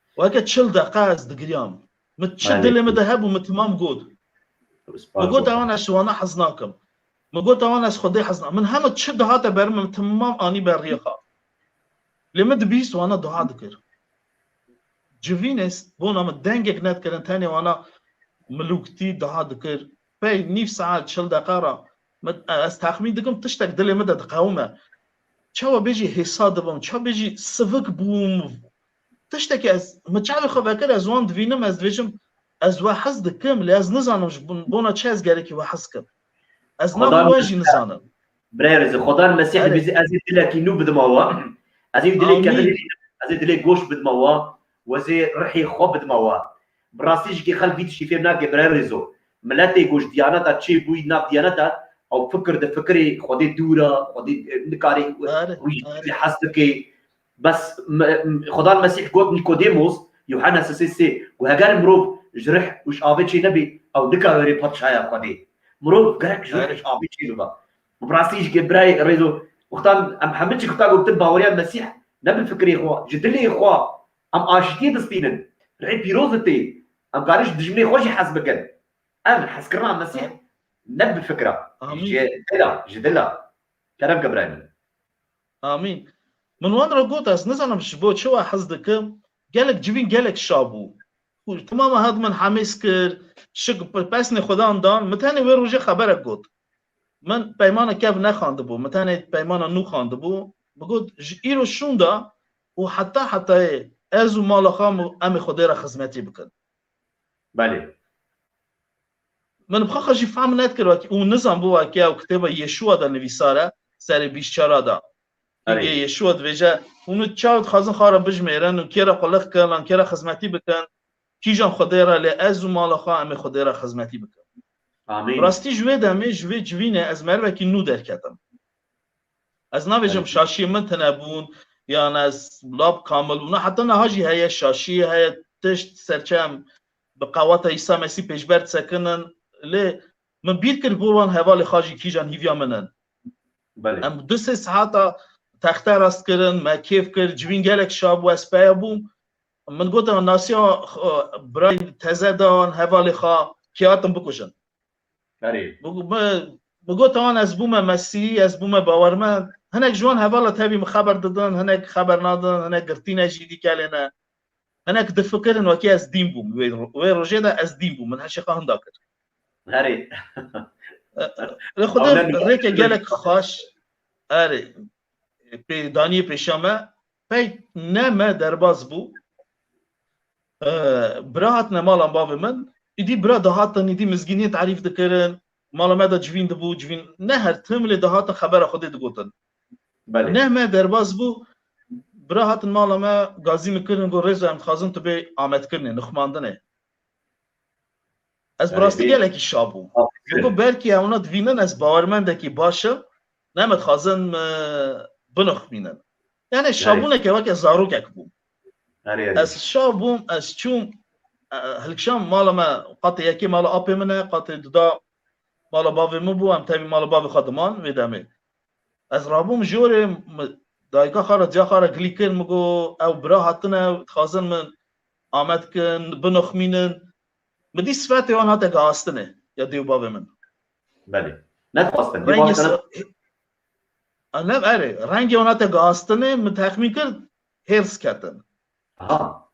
Weke çil deqa ez digiriyam. Min çi Haleluya. dilê min de hebû, min timam got. Spas Min got, olsun. Ewan ez ji wana hez nakim. Min got, ewan ez Xwedê hez nakim. Min hema çi dihate ber min, min timam anî ber riyê xwe. Lê min dibîst wana dua dikir. Civînê s-, bona min dengek nedikirin, tenê wana milûktî dua dikir. Pey nîv saet, çil deqa re min, ez texmîn dikim tiştek dilê min de diqewime. Çawa bêjî hêsa dibim, çawa bêjî sivik bûm. Tiştekî ez, min çavê xwe vekir, ez wan divînim, ez dibêjim, ez we hez dikim, lê ez nizanim ji bon-, bona çi ez gerekî we hez kim. Ez Xweda navê we jî nizanim. Birayê rêzê, Xwedan Mesîh Erê. dibêjî, ez ê dilekî nû bidima we. Ez ê dilê Amîn. kevin, ez ê dilê goş bidima we. Û ez ê rihê xwe bidima we. Bi rastî jî kê xelk vî tiştî fêm nake, birayê rêzo. Miletê ku ji diyaneta çêbûyî nav diyaneta, ew fikir di fikirê Xwedê dûr e, Xwedê, e, nikarê Erê, wî erê. hez dike. Bes me-, m-, Xudan Mesîh got Nîkodêmos, Yuhanna sê sê, ku heger mirov ji rih û ji avê çê nebê, ew nikare wêrê padşahiya Xwedê. Mirov gerek ji rih û ji avê çê bibe. Bi rastî jî ke birayê rêzo, wextan em hemî çi wexta ku tu baweriya Mesîh, ne bi fikirê xwe, ji dilê xwe em aşitiyê distînin. Rihê pîroz tê. Em karin ji dijminê xwe jî hez bikin. Ev hezkirina Mesîh ne bi fikra. Amîn. Ji dila, ji dila. Kerem ke birayê min. Amîn. Min wan re got, ez nizanim ji bo çi we hez dikim. Gelek civîn gelek şa bû. Û timama hat min hemêz kir, şik pe-, pesnê Xudan dan, min tenê wê rojê xeberek got. Min peymana kev nexandibû, min tenê peymana nû xandibû. Min got, ji îro şûnda û heta hetayê ez û mala xwe em, em ê Xwedê re xizmetî bikin. Belê. Min bi xwe xwe jî fehm nedikir wekî, û nizan bû wekî ew kitêba Yêşûa de nivîsar e, serê bîst çara de. Erê. Yê Yêşûa dibêje, hûn çawa dixwazin xwe re bijmêrin û kê re quliq kin, lan kê re xizmetî bikin, kîjan Xwedê re, lê ez û mala xwe em ê Xwedê re xizmetî bikin. Amîn. Rastî ji wê demê, ji wê civînê ez merivekî nû derketim. Ez nabêjim şaşiyê min tune bûn, yan ez lab kamil bûna. Heta niha jî heye şaşiyê, heye tişt serçe em bi qewata Îsa Mesîh pêşber disekinin. Lê min bîr kir bo wan hevalê xwe jî kîjan hîviya min in. Belê. Em du sê saeta texte rast kirin, me kêf kir, civîn gelek şa bû, ez peya bûm. Min got, nasiya, e, birayê teze dan, hevalê xwe, kê hatin bikujin. Erê. Bi, bi, bi got, wan ez bûme Mesîhî, ez bûme bawermend. Hinek ji wan hevala tevî min xeber didin, hinek xeber nadin, hinek girtîne jî dî kelê ne. Hinek difikirin wekî ez dîn bûm. Wê, wê rojê de ez dîn bûm. Min her şey xwe hinda kir. Erê. Li Xwedê rêke gelek xweş. Erê. Pê daniyê pêşa me. Pey ne me derbas bû. Ee, bira hatine mala bavê min. Îdî bira dihatin, îdî mizgîniyê tarîf dikirin. Mala me de civîn dibû, civîn ne her tim lê dihatin xebera Xwedê digotin. Belê. Ne me derbas bû, bira hatin mala me, gazî min kirin, got, Rêzo, em dixwazin tu bê ametkirinê, nixmandinê. Ez bi rastî gelekî şa bûm. Aferin. Min got, belkî ewna divînin ez bawermendekî baş im, ne me dixwazin, e, binixmînin. Yani şabûneke weke zarokek bûm. Erê, erê. Ez şa bûm, ez çûm, e, hilkişam mala me, qatê yekê mala apê min e, qatê duda mala bavê min bû, em tevî mala bavê xwe diman vê demê. Ez rabûm jorê, mi dayika xwe re, ciya xwe re gilî kir, min got, ew bira hatine, dixwazin min amet kin, binoxmînin. Min dî sifetê wan hate gihastinê, ya dê û bavê min. Belê. Nedixwastin. Rengê se-, a, ne, erê, rengê wan hate gihastinê, min texmîn kir, hêrs ketin. Aha.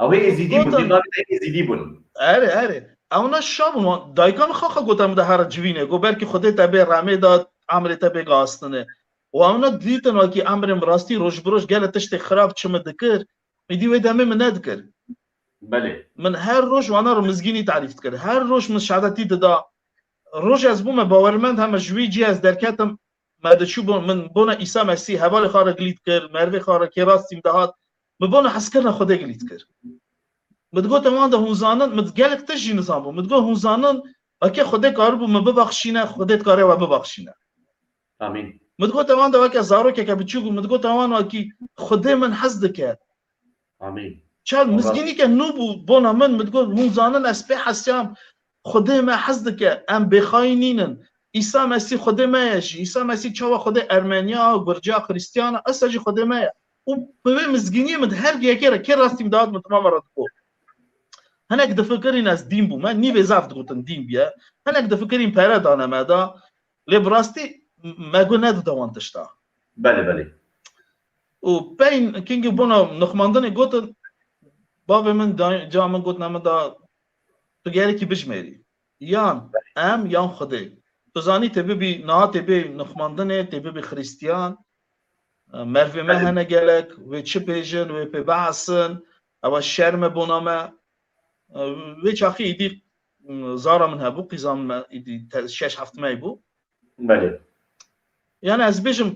Ew hê Êzîdî bûn, gotin, dî navê te Êzîdî bûn. Erê, erê. Ewna şa bûn. Wan, dayika min xwe xwe gote min de here civînê. Got, belkî Xwedê te bê remê de, emrê te bê gihastinê. Û ewna dîtin wekî emrê min rastî roj bi roj gelek tiştê xirab çi min dikir. Êdî wê demê min nedikir. Belê. Min her roj wana re mizgînî tarîf dikir. Her roj min şehadetî dida. Roj ez bûme bawermend, heme ji wî cî ez derketim. Me diçû bo-, min bona Îsa Mesîh, hevalê xwe re gilî dikir, mervê xwe re kê rastî min dihat. Min bona hezkirina Xwedê gilî dikir. Min digote wan de hûn zanin, min gelek tişt jî nizanbû. Min digot hûn zanin, eke Xwedê karibû min bibexşîne, Xwedê dikare we bibexşîne. Amîn. Min digote wan de weke zarokeke biçûk bû, min digote wan wekî Xwedê min hez dike. Amîn. Çar mizgînîke nû bû bona min, min digot, hûn zanin ez pê hesiyam, Xwedê me hez dike, em bêxayî nînin. Îsa Mesîh Xwedê me ye jî. Îsa Mesîh çawa Xwedê Ermeniya, Gurciya, Xrîstiyana, esa jî Xwedê me ye. Û bi vê mizgîniyê min her yekê re kê rastî min dihat min temama re digot. Hinek difikirîn ez dîn bûme, nîvê zaf digotin dîn bûye. Hinek difikirîn pere dane me da. Lê bi rastî me got nedide wan tişta. Belê, belê. Û pey kingî bona nixmandinê gotin, bavê min da, ca min gotina min da, tu gerekî bijmêrî. Yan em, yan Xwedê. Tu zanî tê bibî, niha tê bê nixmandinê, tê bibî Xrîstiyan. E, mervê me hene gelek, wê çi bêjin, wê pê bihesin, ew e şerm e bona me. E, wê çaxî îdî, m, zara min hebû, qîza min me îdî te-, şeş heft mey bû. Belê. Yani ez bêjim,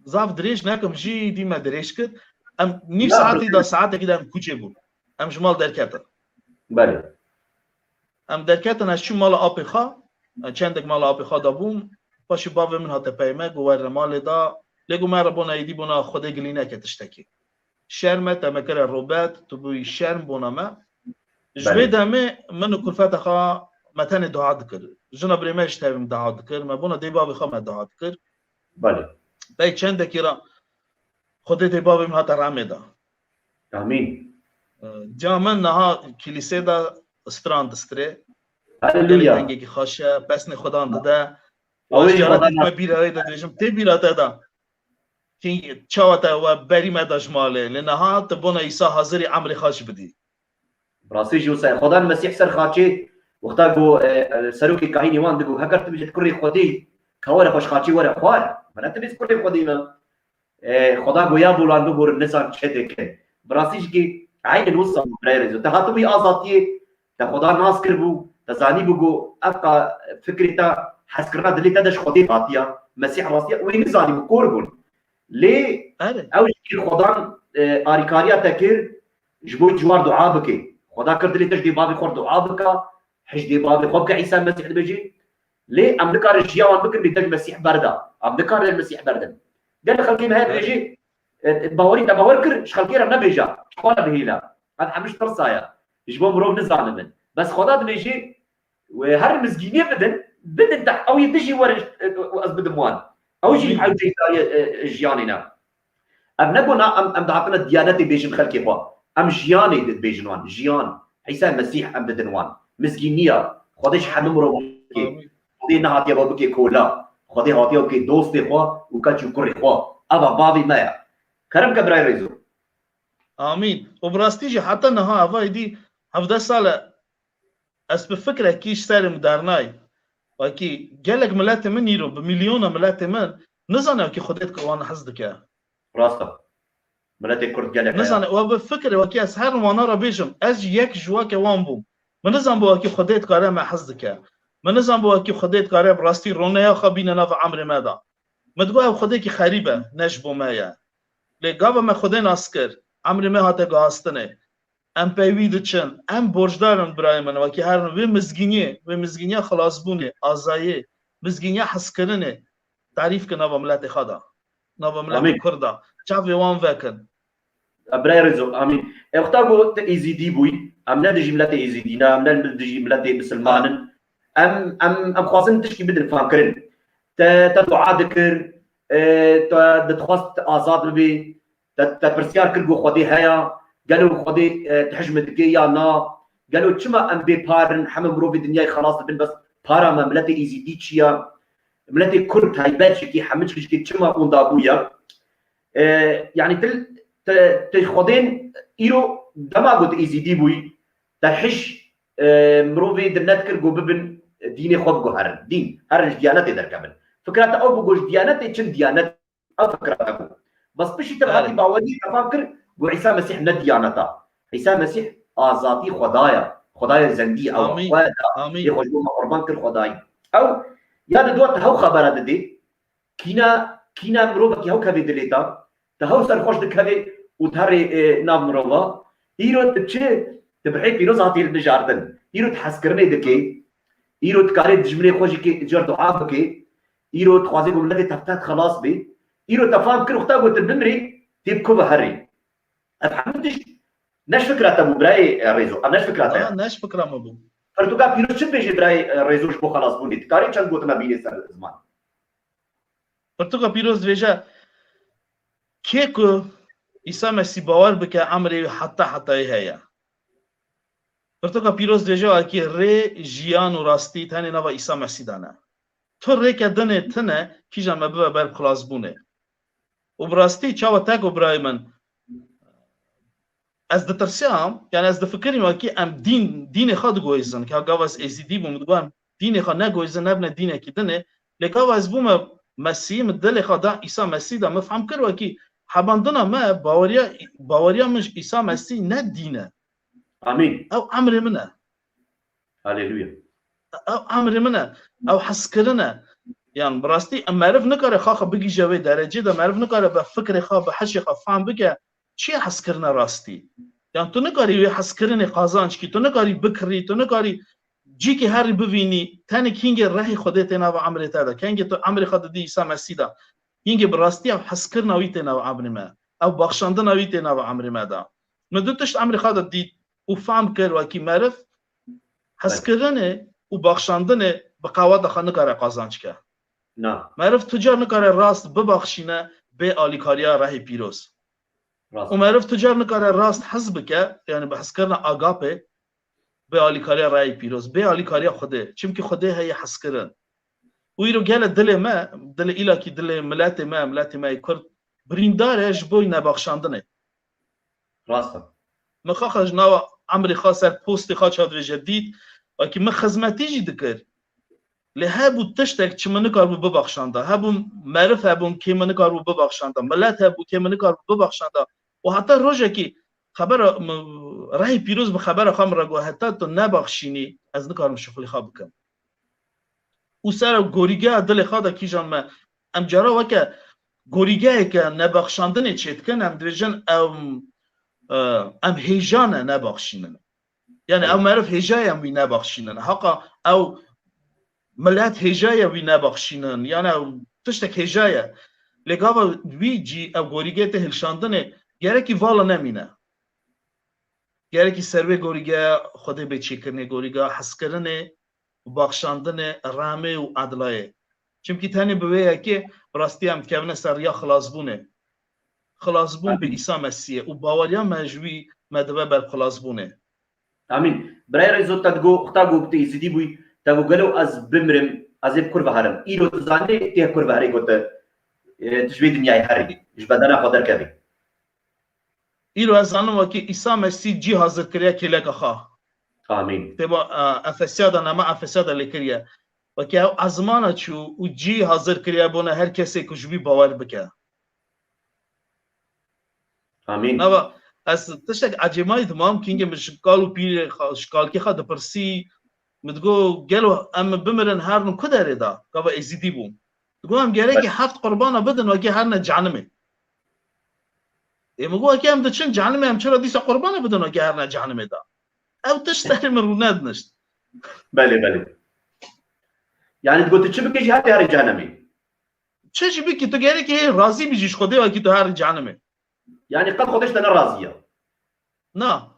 zaf dirêj nekim jî, îdî me dirêj kir. Em nîv saetî de, saetekî de em kuçê bûn. Em ji mal derketin. Belê. Em derketin, ez çûm mala apê xwe, çendek mala apê xwe de bûm. Paşê bavê min hate pey me, got, were malê de. Lê got, me re bona êdî bona Xwedê gilî neke tiştekî. Şerm e, te me kire robet, tu bûyî şerm bona me. Ji vê demê min û kulfeta xwe me tenê dua dikir. Jina birê me ji tevî min dua dikir. Me bona dê bavê xwe me dua dikir. Belê. Pey çendekî re Xwedê dê bavê min hate remê de. Amîn. Ca min niha kilîsê de stran distirê. Haleluya. Gelek dengekî xweş e, pesnê Xudan dide. Ew ê Xwedan me bîra wê de dibêjim, tê bîra te de. Kî çawa te we berî me da ji malê, lê niha tu bona Îsa hazirî emrê xwe jî bidî. Bi rastî jî wisa ye. Xudan Mesîh ser xaçê, wexta ku, e, e, serokê kahînê wan digot, heger tu bêjî kurê Xwedê, ka were xwe ji xaçê were xwar. Mene tu bêjî kurê Xwedê me. E, Xuda goya bolan biborin, nizan çi dikin. Bi rastî jî kî eynên wisa bû, birayê Rêzo. Te hatibûyî azadiyê, te Xuda nas kiribû, te zanîbû ku ev qa fikrê te, hezkirina dilê te de ji Xwedê hatiya. Mesîh rastiya wê nizanîbû, kor bûn. Lê ew jî kî Xudan, e, arîkariya te kir, ji bo ciwar dua bike. Xuda kir dilê te ji dê bavê xwe re dua bike. Hijdê bavê xwe bike Îsa Mesîh dibêjî. Lê em nikarin jiya wan bikin bê te ji Mesîh berda. Em nikarin Mesîh berdin. Gelek xelkê me heye dibêjî, e, bawerî te bawer kir, ji xelkê re nebêje. Ji xwe re bihêle. Ev hemiş tirsa ye. Ji bo mirov nizanibin. Bes Xweda dibêjî, wê her mizgîniyê bidin, bidin te ew yê dijî werin, e, û ez bidim wan. Ew jî Amîn. ew cihda ye, e, jiyanê ne. Ev ne ku na em, em dihatine diyanetê bêjin xelkê xwe. Em jiyanê dibêjin wan. Jiyan. Îsa Mesîh em didin wan. Mizgîniya. Xwedê ji hemû mirov bike. Amîn. Xwedê nehatiye bo bike kola. Xwedê hatiye bike dostê xwe û keç û kurê xwe. Eva bavê me ye. Kerem ke birayê Rêzo. Amîn. Û bi rastî jî heta niha eva êdî hevdeh sal e ez bi fikrekî ji serê min dernayî. Wekî gelek miletê min îro, bi milyona miletê min nizane wekî Xwedê dike wan hez dike. Rast e. Miletê Kurd gelek heye. Nizane, we bi fikirê wekî ez her wana re bêjim, ez jî yek ji weke wan bûm. Min nizan bo wekî Xwedê dikare me hez dike. Min nizan bo wekî Xwedê dikare bi rastî roneya xwe bîne nava emrê me de. Min digot ev Xwedêkî xerîb e, ne ji bo me ye. Lê gava me Xwedê nas kir, emrê me hate guhastinê. Em pey wî diçin, em borcdar in birayê min, wekî herin vê mizgîniyê, vê mizgîniya xilasbûnê, azayê, mizgîniya hezkirinê, tarîf kin nava miletê xwe de, nava miletê Amîn. Kurd de, çavê wan vekin. Birayê Rêzo, amîn. E, wexta ku tu Êzîdî bûyî, em ne dijî miletê Êzîdî ne, em ne dijî miletê misilman in. Em, em, em xwazin tişkî bidin famkirin. Te, te dua dikir, e, te dixwest azad bibî, te, te pirsyar kir ku Xwedê heye, gelo Xwedê, e, tihij min dike ya na? Gelo çima em bê par in, hemû mirovê dinyayê xelas dibin, bes para me, miletê Êzîdî çi ye? Miletê Kurd taybet jikî, hemû çi jikî çima onda bûye? E, yanî til, te, te Xwedên îro dema got Êzîdî bûyî, te hij, e, mirovê dinet kir ku bibin dînê xwe biguherin. Dîn, herin ji diyanetê derkevin. Fikra te ew bû ku ji diyanetê çin diyanet, ev fikra te bû. Bes piştî te Belê. hatî baweriyê te fam kir ku Îsa Mesîh ne diyaneta. Îsa Mesîh azatî Xweda ye. Xwedayê zendî ew Amîn. Xweda. Amîn. Yê xwe ji bo me qurban kir Xwedayî. Ew ya di dua te hew xebera didê. Kîna, kîna mirovekî hew kevê dilê te, te hew serxweş dikevê û te herê, e, nav mirova. Îro tu çi? Tu bi hê pîroz hatî hilbijardin. Îro tu hezkirinê dikê. Îro tu karê dijminê xwe jî kê car dua bikê. Îro dixwazê ku miletê tevtet xelas bê. Îro te fam kir wexta ku tu bimrî, tê bi ku ve herî. Ev hemû tişt ne ji fikra te bû birayê, e, Rêzo. Ev ne ji fikra te ye. Na, ne ji fikra me bû. Pirtûka pîroz çi dibêje birayê, e, Rêzo ji bo xelasbûnê? Tu karî çend gotina bînê ser ziman? Pirtûka pîroz dibêje, kê ku Îsa Mesîh bawer bike, emrê wî heta hetayê heye. Pirtûka pîroz dibêje, wekî rê, jiyan û rastî tenê nava Îsa Mesîh de ne. Tu rêke dinê tune, kîjan me bibe ber bi xilasbûnê. Û bi rastî çawa te ku birayê min, ez ditirsiyam, yani ez difikirîm wekî em dîn, dînê xwe digoyizin, ka gava ez êzîdî bûm, digoyim dînê xwe negoyizin, nebine dînekî dinê, lê gava ez bûme Mesîh, min dilê xwe da Îsa Mesîh de, min fehm kir wekî hebandina me, baweriya, baweriya min ji Îsa Mesîh ne dîn e. Amîn. Ew emrê min e. Haleluya. Ew emrê min e. Ew hezkirin e. Yan bi rastî meriv nikare xwe xwe bigihîje wê derecê de, meriv nikare bi fikrê xwe, bi hişê xwe fam bike. Çi ye hezkirina rastî? Yan tu nikarî wê hezkirinê qazanc kî, tu nikarî bikirî, tu nikarî cîkî herî bivînî, tenê kîngê rehê Xwedê tê nava emrê te de. Kengê tu emrê xwe didî Îsa Mesîh de. Hingê bi rastî ev hezkirina wî tê nava emrê me. Ew baxşandina wî tê nava emrê me de. Min du tişt emrê xwe de dît û fam kir wekî meriv hezkirinê û baxşandinê bi qeweta xwe nikare qazanc ke. Na. Meriv tu car nikare rast bibaxşîne bê alîkariya rehê pîroz. Rast. Û meriv tu car nikare rast hez bike, yani bi hezkirina agape, bê alîkariya rehê pîroz, bê alîkariya Xwedê. Çimkî Xwedê heye hezkirin. Û îro gele dilê me, dilê îlakî dilê miletê me, miletê me yê Kurd, birîndar e ji bo nebaxşandinê. Rast e. Min xwe xwe ji nava emrê xwe ser postê xwe çav dibêje dît, wekî min xizmetî jî dikir. Lê hebû tiştek çi min nikarbû bibaxşanda. Hebû meriv hebûn kê min nikarbû bibaxşanda. Milet hebû kê min nikarbû bibaxşanda. Û heta rojekî xebera, m-, rehî pîroz bi xebera xwe min re got, heta tu nebaxşînî, ez nikarim şixulê xwe bikim. Û ser ew gorîgeha dilê xwe de kîjan me, em cara weke gorîgeheke nebaxşandinê çêdikin, em dibêjin em, e, em hêja ne nebaxşînin. Yani ew meriv hêja ye em wî nebaxşînin. Haqa ew milet hêja ye wî nebaxşînin. Yani ew tiştek hêja ye. Lê gava wî cî ew gorîgê tê hilşandinê gerekî vala nemîne. Gerekî ser wê gorîge Xwedê bê çêkirinê gorîga hezkirinê û baxşandinê, rehmê û edilayê. Çimkî tenê bi wê yekê bi rastî em dikevine ser riya xilasbûnê. Xilasbûn bi Amîn. Îsa Mesîh ye û baweriya me ji wî me dibe ber xilasbûnê. Amîn. Birayê Rêzo, te digo, ta got tu Êzidî bûyî, te got gelo ez bimirim, ez ê bi kur ve herim. Îro tu zanî tê kur ve herê got, e, tu ji vê dinyayê herî, ji bedena xwe derkevî. Îro ez zanim wekî Îsa Mesîh cî hazir kiriye kêleka xwe. Amîn. Kitêba, e, Efesiya de, nama Efesiya de lê kiriye. Wekî ew ezmana çû û cî hazir kiriye bona her kesê ku ji wî bawer bike. Amîn. Nava, ez tiştek ecêmayî dimam, kîngê min ji kal û pîrê xwe, ji kalkê xwe dipirsî, min digo, gelo em bimirin herin ku derê de? Gava Êzidî bû. Digo, em gerekî Bel- heft qurbana bidin, wekî herine cehenimê. Ê, min got, wekî em diçin cehenimê, em çira dîsa qurbana bidin, wekî herine cehenimê de? Ew tişt serê min rûnedinişt. Belê, belê. Yani digot, tu çi bikî jî her herî cehenimê. Çi jî bikî, tu gerekî hê razî bî jî ji Xwedê, wekî tu herî cehenimê. Yani qet Xwedê ji te ne razî ye. Na.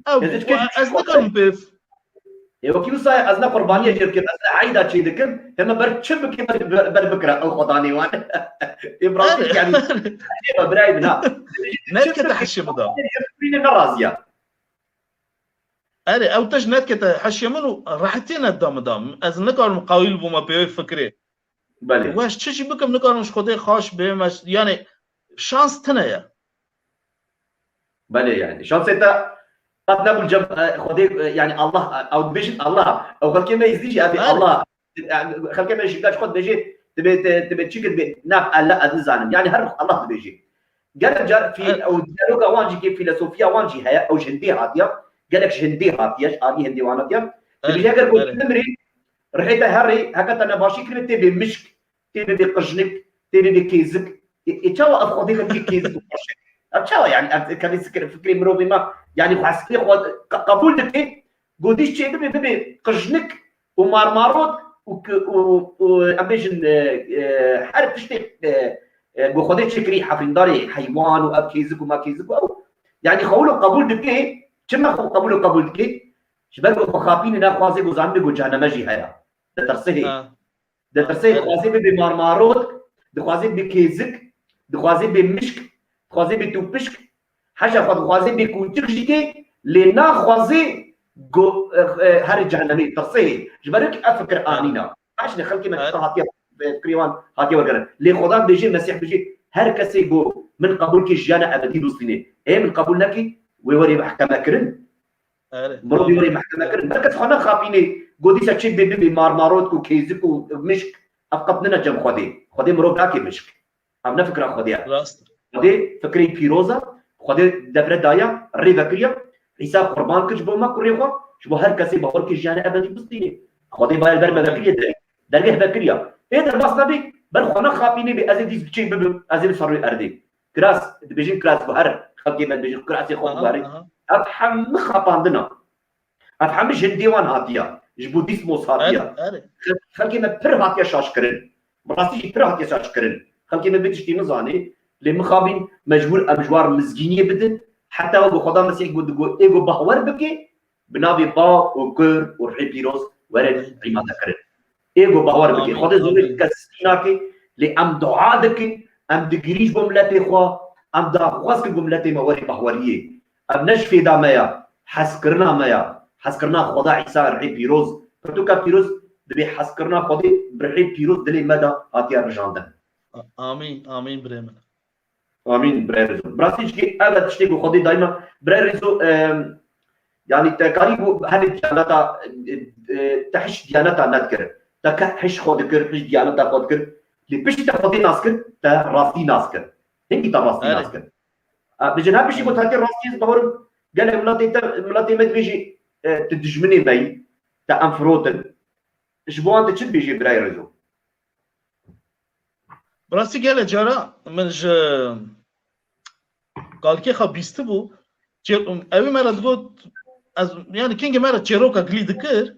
Ew, Ez hiç kes ez nikarim pê. Ê, wekî wisa ye, ez ne qurbaniye jê bikim, ez ne eyda çê dikim, hema ber çi bike, ber, ber, ber bikira, ew xwedanê wan. Ê, bi rastî Erê. yani, ê, birayê min, ha. Nedikete heşê min de. Fikrîne ne razî ye. Erê, ew tişt nedikete heşê min û rehetiyê nedida min de. Ez nikarim qawîl bûma pê wê fikrê. Belê. Weş çi jî bikim, nikarim ji Xwedê xaş bêm, ez, yani, şans tune ye. Belê, yani. Şansê te qet nebû cem, e, Xwedê, e, yani, Allah, e, ew dibêjin Allah. Ew xelkê me Êzidî jî, ev ê Belê. Allah. Yani, xelkê me şîrka ji xwe dibêjê, dibê, te, dibê çi kir, dibê, nav, Allah, ez nizanim. Yani, her Allah dibêjê. Gelek car fî-, Evet. ew diyaloga wan jî, kê filosofiya wan jî heye, ew ji hindê hatiye. Gelek ji hindê hatiye, ji alî hindê wan hatiye. Evet, Dibêje, eger got evet. bimirî, rihê te herê, heke te nebaşî kiribe, tê bê mişk, tê bê qijnik, tê bê kêzik. Ê, ê çawa ev Xwedê ve tê kêzik û qijnik? Ev çawa yani? Ev kevê fikir-, fikrê mirovê me, yani xwe hesibê xwe qe-, qebûl dike, godîş çê bibe, bibe qijnik û marmarot û ki-, û, û em bêjin, e, e, her tiştê, e, e, ku Xwedê çêkirî hefrîndarê heywan û ev kêzik û ma kêzik û ew. Yani xwe wilo qebûl dike, çima xwe qebûl û qebûl dike? Ji ber ku xwe xapînê ne, xwazê ku zanînê ku ceheneme jî heye. Ditirsê hê. Ha. Ditirsê, Ha, evet. dixwazê bibe marmarot, dixwazê bibe kêzik, dixwazê bibe mişk, dixwazê bibe tûpişk. Heşa xwe dixwazê bibe kûçik jî tê, lê naxwazê ku, e, e, herê cehenemê, tirsê hê. Ji ber wekî ev fikir Ha. anîna. Beş ne xelkê me Ha. tişta hatiye, e, fikrê wan hatiye wergirin. Lê Xweda dibêje, Mesîh dibêje, her kesê ku min qebûl kir jiyana ebedî bistîne. Ê min qebûl nekî, wê werê mehkeme kirin. Erê. Mirovî werê mehkeme kirin. Belke xwe nexapînê, ku dîsa çi bê bibê marmarot û kêzik û mişk, ev qet nine cem Xwedê. Xwedê mirov nake mişk. Ev ne fikra Xwedê ye. Rast. Xwedê fikrê pîroz e. Xwedê devre daye, rê vekiriye. Îsa qurban kir ji bo me kurê xwe, ji bo her kesê bawer kir jiyana ebedî bistînê. Xwedê baye ber me vekiriye derê. Dergeh vekiriye. Ê derbas nebî, ber xwe nexapînê bê ez ê dîs biçê bibim, ez ê bi ser rûyê erdê. Kiras, dibêjin kiras, ku her xelkê me dibêjin kirasê xwe Aha, bibarê. aha. Ev hemû xapandina. Ev hemû ji hindê wan hatiya. Ji Budîsmos hatiya. Erê, erê. Xel-, xelkê me pir hatiye şaşkirin. Bi rastî jî pir hatiye şaşkirin. Xelkê me vê tiştî nizanê. Lê mixabin mecbûr em ji wan mizgîniyê bidin. Heta ku Xweda Mesîh got, digot, ê ku bahwer bike, bi navê Bav û Kur û Rihê Pîroz were îmane kirin. Ê ku bawer bike. Amîn, Xwedê zûrê amîn. Kes nake, lê em dua dikin, em digirî ji bo miletê xwe, em daxwaz kin ku miletê me were bahweriyê. Ev ne ji fêda me ya, hezkirina me ya, hezkirina Xweda Îsa Rihê Pîroz. Pirtûka pîroz dibê hezkirina Xwedê bi Rihê Pîroz dilê me de hatiye rijandin. A-, amîn, amîn birê min. Amîn, birayê Rêzo. Bi rastî jî ev e tiştê ku Xwedê dayî me. Birayê Rêzo, em, yanî te karî bû herê diyaneta, e, e, te hiş diyaneta nedikir. Te ke hiş xwe dikir, hiş diyaneta xwe dikir. Lê piştî te Xwedê nas kir, te rastî nas kir. Hingî te rastî Erê. nas kir. E, bijin her piştî ku te hatiye rastî ez bawerim, gelek miletê te, miletê me dibêjî, e, tu dijminê me yî, te em firotin. Ji bo wan tu çi dibêjî birayê Rêzo? Bi rastî gelek cara min ji kalkê xwe bîstibû. Çê-, ewî me re digot, ez, yani kengê me re çêroka gilî dikir.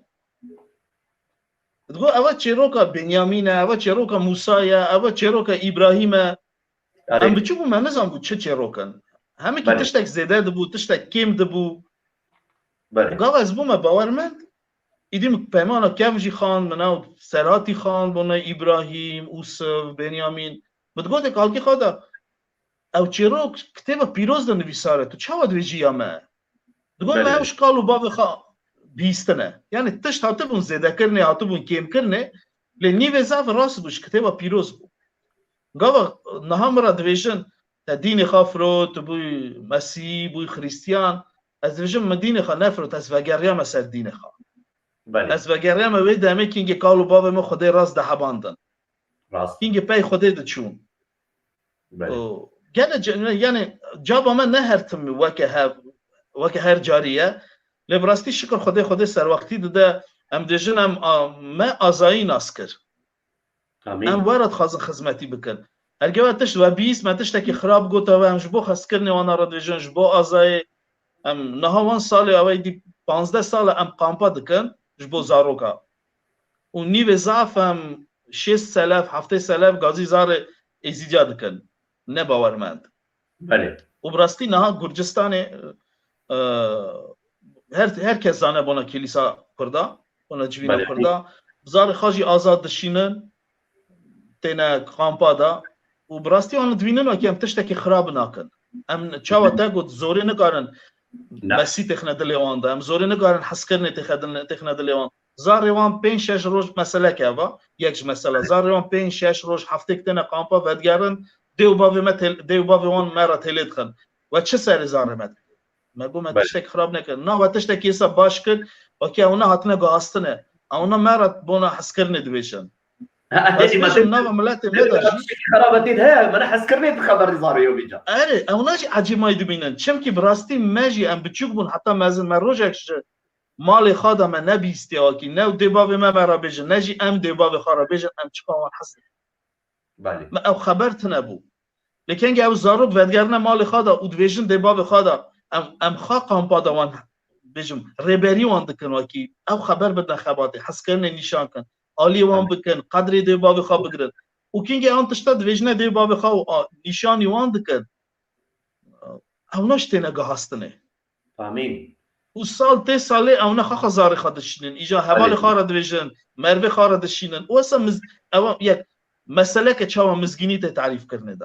Digo, eva çêroka Benyamîn e, eva çêroka Mûsa ye, eva çêroka Îbrahîm e. Erê. Em biçûbû me nizanbû çi çêrok in. Hemikî Belê. tiştek zêde dibû, tiştek kêm dibû. Belê. Gava ez bûme bawermend, îdî min peymana kevn jî xan, min ew Serhatî xan, bona Îbrahîm, Ûsiv, Benyamîn. Min digotê kalkî xwe de, ew çêrok kitêba pîroz de nivîsare, tu çawa dibêjî ya me? Digot me Belê. ew ji kal û bavê xwe bihîstine. Yani tişt hatibûn zêdekirinê, hatibûn kêmkirinê, lê nîvê zaf rast bû, ji kitêba pîroz bû. Gava niha min re dibêjin, te dînê xwe firot, tu bûyî Mesîh, bûyî Xristiyan. Ez dibêjim, min dînê xwe nefirot, ez vegeriyame ser dînê xwe. Belê. Ez vegeriyame wê demê kingê kal û bavê min Xwedê rast dihebandin. Rast. Kingê pey Xwedê diçûn. Belê. O, gene ce-, yani caba me ne her tim weke her, weke her carî ye. Lê bi rastî şikir Xwedê, Xwedê serwextî dide. Em dibêjin em a, me azayî nas kir. Amîn. Em were dixwazin xizmetî bikin. Hergeva tişt we bihîst, me tiştekî xirab gote we, em ji bo xeskirinê wana re dibêjin, ji bo azayê. Em niha wan salê, ew ê dî panzdeh sal e em kampa dikin ji bo zaroka. Û nîvê zaf em şêst selef, heftê selef gazî zarê Êzîdiya dikin. Ne bawermend. Belê. Û bi rastî niha Gurcistanê, e, her, her kes zane bona Kîlîsa Kurda, bona civîna Belê. Kurda. Zarê xwe jî azad dişînin, têne kampa de. Û bi rastî wan dibînin wekî em tiştekî xirab nakin. Em çawa te got, zorê nikarin Na. Mesîh têxine dilê wan de. Em zorê nikarin hezkirinê têxe-, têxine dilê wan. Zarê wan pênc şeş roj meseleke eva. Yek ji mesela. Zarê wan pênc şeş roj heftêk têne kampa vedigerin. Dê û bavê me têl-, dê û bavê wan me re têlê dixin. We çi serê zarê me dikir? Me got me Belê. tiştek xirab nekir. Na we tiştekî êsa baş kir. Wekî ewna hatine guhastine. Ewna me re bona hezkirinê dibêjin. Ha, Ez dêdî me bêjim dê-, nava miletê dê me de me jî. tiştekî xirabetê de heye. Me ne hezkirinê bi xeber zarê yo vîca. Erê, ewna jî ecêmayî dibînin. Çimkî bi rastî me jî em biçûk bûn. Heta mezin me rojek ji malê xwe de me nebihîstiye wekî. Ne dê bavê me me re bêjin, ne jî em dê bavê xwe re bêjin, em çiqa wan hez dikin. Belê. Me ew xeber tune bû. Lê kengê ew zarok vedigerine malê xwe de û dibêjin dê bavê xwe de, em, em xwe kampa de wan bêjim, rêberî wan dikin wekî. Ew xeber bidin xebatê, hezkirinê nîşan kin. Aliyê wan Amîn. bikin, qedrê dê bavê xwe bigirin. Û kengê an tişta dibêjine dê bavê xwe û a, nîşanî wan dikin. Ewna ji têne guhastinê. Amîn. Û sal tê salê ewna xwe xwe zarê xwe dişînin. Îja hevalê Belê. xwe re dibêjin, mervê xwe re dişînin. Û esa miz-, ewa yek meseleke çawa mizgînî tê tarîf kirinê de.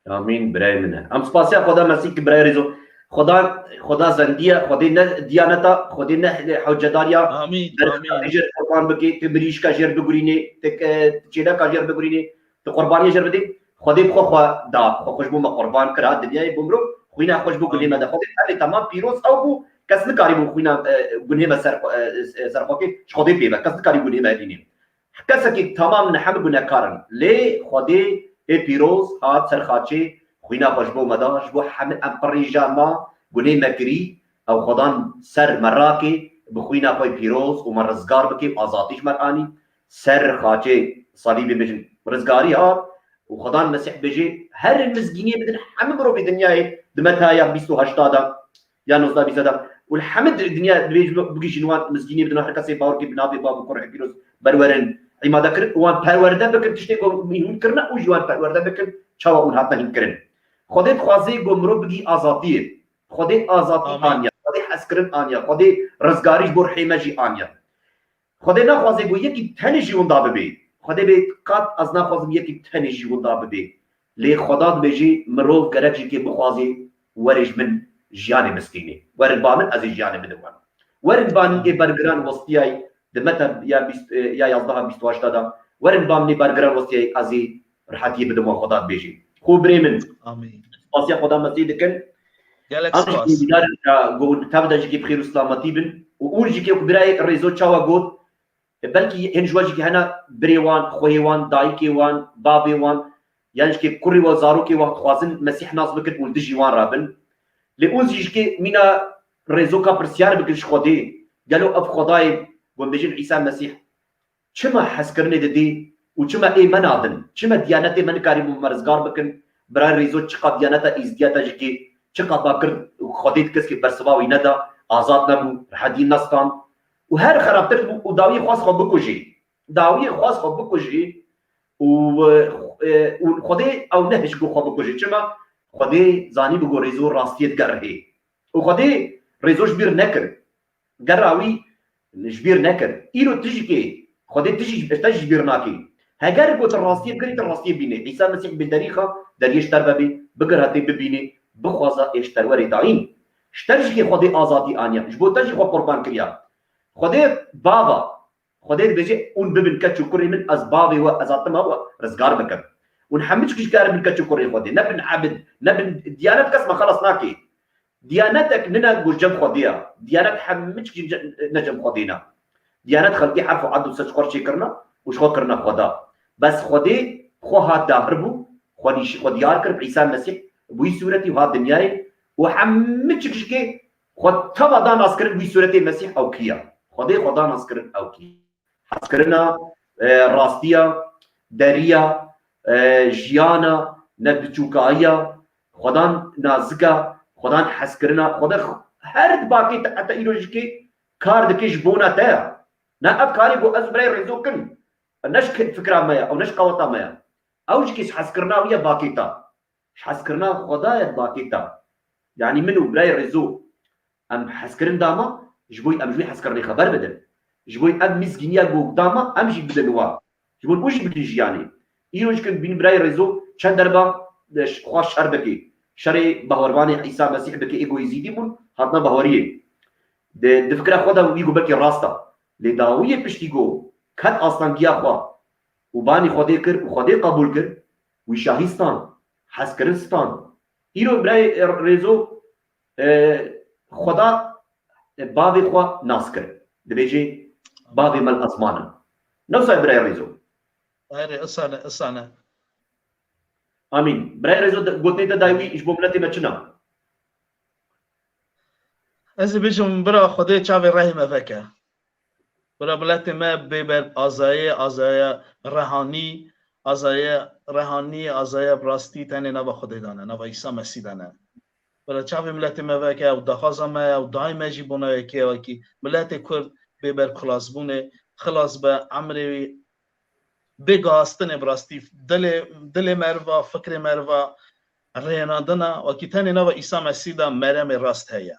Amîn, birayê min e. Em spasiya Xweda Mesîh ki birayê rêzo. Xweda, Xweda zendiye, Xwedê ne diyaneta, Xwedê ne hewcedariya. Amîn, Ber amîn. Jêr qurban bike, tu mirîşka jêr bigurînê, tu, e, çêleka jêr bigurînê, tu qurbaniyê jêr bidê. Xwedê bi xwe xwe da, xwe xwe ji bo me qurban kira, dinyayê bo mirov, xwîna xwe ji bo gunê me de. Xwedê tenê temam pîroz ew bû, kes nikarîbû xwîna, e, gunê me ser xwe, e, e, ser xwe kê, ji Xwedê pê ve, kes nikarî gunê me dînê. Kesekî temam ne hemî gunekar in. Lê Xwedê ê pîroz hat ser xaçê, xwîna xwe ji bo me da, ji bo hemî em pirîja me gunê me kirî, ew Xwedan ser me rakê, bi xwîna xwe pîroz û me rizgar bike û azadî ji me anî. Ser xaçê salîbê bêjin rizgarî hat û Xwedan Mesîh bêjê her mizgîniyê bidin hemî mirovê dinyayê di Metaya bîst û heşta de ya nozdeh bîst de û li hemî di-, dinya divê ji bigihîjin wan mizgîniyê bidin her kesê bawer ke bi navê Bav û Kurê Pîroz berwerin îmade kirin û wan perwerde bikin tiştê ku hûn kirine û jî wan perwerde bikin çawa hûn hatine hîn kirin. Xwedê dixwaze ku mirov bigî azadiyê. Xwedê azadî Amîn. aniye, Xwedê hezkirin aniye, Xwedê rizgarî ji bo rihê me jî aniye. Xwedê naxwaze ku yekî tenê jî winda bibe. Xwedê bê qat ez naxwazim yekî tenê jî winda bibe. Lê Xweda dibêjê mirov gerek jî kê bixwaze were ji min jiyanê bistînê. Werin ba min ez ê jiyanê bidim wan. Werin ba min ê bergiran westiyayî di Meta ya bîst, ya yazdeha bîst û heşta da. Werin ba min ê bergiran westiyayî ez ê rihetiyê bidim wan Xweda dibêjê. Xwe birê min. Amîn. Spasiya Xweda Mesîh dikin. Gelek Em spas. Jî dîdar ya got tev de jî kê bi xêr û selametî bin. Û ûr jî kê ku birayê rêzo çawa got, e, belkî hên ji we jî kê hene birê wan, xweyê wan, dayikê wan, bavê wan, yan jî kê kurê wan, zarokê wan dixwazin Mesîh nas bikin û li dijî wan rabin. Lê ûn jî kê mîna rêzoka pirsyar bikin ji Xwedê. Gelo ev Xwedayê, ku em bêjin Îsa Mesîh, çima hezkirinê didê û çima ê me nadin? Çima diyanetê me nikarîbû me rizgar bikin? Birayê rêzo çiqa diyaneta Êzdiya te jî kê çi qapa kir, Xwedê di keskê bersiva wî neda, azad nebû, rehedî nestan. Û her xerabtir bû û dawiyê xwest xwe bikujî. Dawiyê xwest xwe bikujî û, e, û Xwedê ew nehişt ku xwe bikujî. Çima? Xwedê zanî bû ku Rêzo rastiyê digerihê. Û Xwedê Rêzo ji bîr nekir. Gera wî ji bîr nekir. Îro tijikê, Xwedê tijî, te jî ji bîr nakê. Heger ku tu rastiyê bigirî, tu rastiyê bînê. Îsa Mesîh bi derî xa, deriyê ji te re vebê, bigir hetê bibînê, bixwaza ê ji te re werê dayîn. Ji te jî Xwedê azadî aniya. Ji bo te jî xwe qurban kiriya. Xwedê bava. Xwedê dibêje, hûn bibin keç û kurê min, ez bavê we, ez hatime we rizgar bikim. Hûn hemû çik ji karin bin keç û kurê Xwedê. Nebin ebid, nebin diyanet kes me xelas nake. Diyanetek nine ku cem Xwedê ya. Diyanet hemû çik ce-, ne cem Xwedê ne. Diyanet xelkê herf û ed û sed ji xwe çêkirine û ji xwe kirine Xweda. Bes Xwedê xwe hat dahir bû, xwe nîşî xwe diyar kir bi Îsa Mesîh, bi wî sûretî û hat dinyayê û hemû çik jikê xwe teva da naskirin wî sûretê Mesîh ew kî ya. Xwedê xwe da naskirin ew kî. Hezkirina, e, rastiya, deriya, e, jiyana, ne biçûkayiya, xwedan nazika, xwedan hezkirina, xweda x-, her di bakê te heta îro jikê kar dike ji bona te ya. Ne ev karê ku ez û birayê Rêzo kin, ne ji ke-, fikra me ya, ew ne ji qeweta me ya. Ew jikê ji hezkirina wî ya bakê te. Ji hezkirina Xwedayê bakê te. Yanî min û birayê Rêzo, em hezkirin dama, ji bo em ji wî hezkirinê xeber bidin. Ji bo ev mizgîniya ku dama, em jî bidin wa. Ji bo û jî bidin jiyanê. Îro ji kin bîn birayê Rêzo çend derba, e, ş-, xwe şer bike. Şerê bawervanê Îsa Mesîh bike, ê ku Êzîdî bûn, hatine baweriyê. Di, di fikra xwe de wî ku belkî rast e. Lê dawiyê piştî ku ket astangiya xwe û banî Xwedê kir û Xwedê qebûl kir, wî şahî stan, hezkirin stan. Îro birayê, e, Rêzo, e, Xweda, e, bavê xwe nas kir. Dibêje, bavê me li ezman in. Newsa birayê Rêzo. Erê, isane, isane. Amîn. Birayê Rêzo, de-, gotinê te dayî wî ji bo miletê me çi ne? Ez ê bêjim, bira Xwedê çavê rehê me veke. Bira miletê me bê ber azayê, azaya rehanî, azaya rehanî, azaya bi rastî tenê nava Xwedê de ne, nava Îsa Mesîh de ne. Bira çavê miletê me veke, ew daxwaza me ye, ew dayê me jî bona yekê ye wekî miletê Kurd bê ber xilasbûnê, xilas be, emrê wî bê gihastinê bi rastî dilê, dilê meriva, fikrê meriva rênandina, wekî tenê nava Îsa Mesîh de meremê rast heye.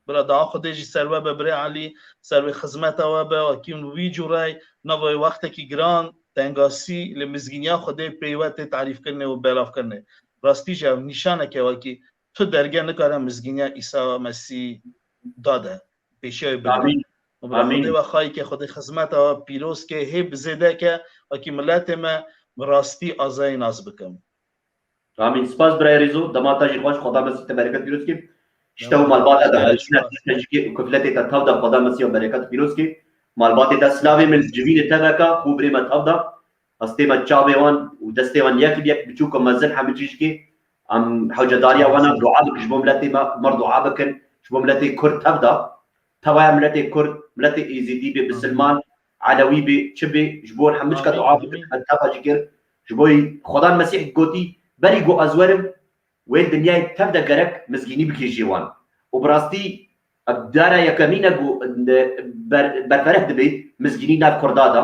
Bira, daha Xwedê jî ser we be, birê Elî, ser wê xizmeta we be, wekî hûn wî cûrey nava wê wextekî giran, tengasî, li mizgîniya Xwedê pê we tê tarîfkirinê û belavkirinê. Rastî jî ev nîşaneke wekî tu derge nikare mizgîniya Îsa Mesîh dade. Pêşiya wê bigire. Amîn. Û bira Amîn. Xwedê we xayî ke, Xwedê xizmeta we pîroz ke, hê bi zêde ke, wekî miletê me bi rastî azayî nas bikim. Amîn. Spas birayê Rêzo, dema te jî xweş, Xweda Mesîh te bereket pîroz kê. Ji te û malbata te, hevjîna te jikê û kifletê te tev de, Xweda Mesîh bereket pîroz kê. Malbatê te silavê min, civînê te veka, xû birê me tev de. Ez tême çavê wan û destê wan yek bi yek, biçûk û mezin, hemî çî jikê. Em hewcedariya wan e, dua bikin ji bo miletê me, mer dua bikin, ji bo miletê Kurd tev de. Tevaya miletê Kurd, miletê Êzîdî bê, bisilman, Elewî bê, çi bê, ji bo hemû çika dua bikin, em teva jî kir. Ji bo Xwedan Mesîh gotî, berî ku ez werim, wê dinyayê tev de gerek mizgînî bikê jê wan. Û bi rastî, ev dara yekemîn e ku ber-, berfereh dibe mizgînî nav Kurda de.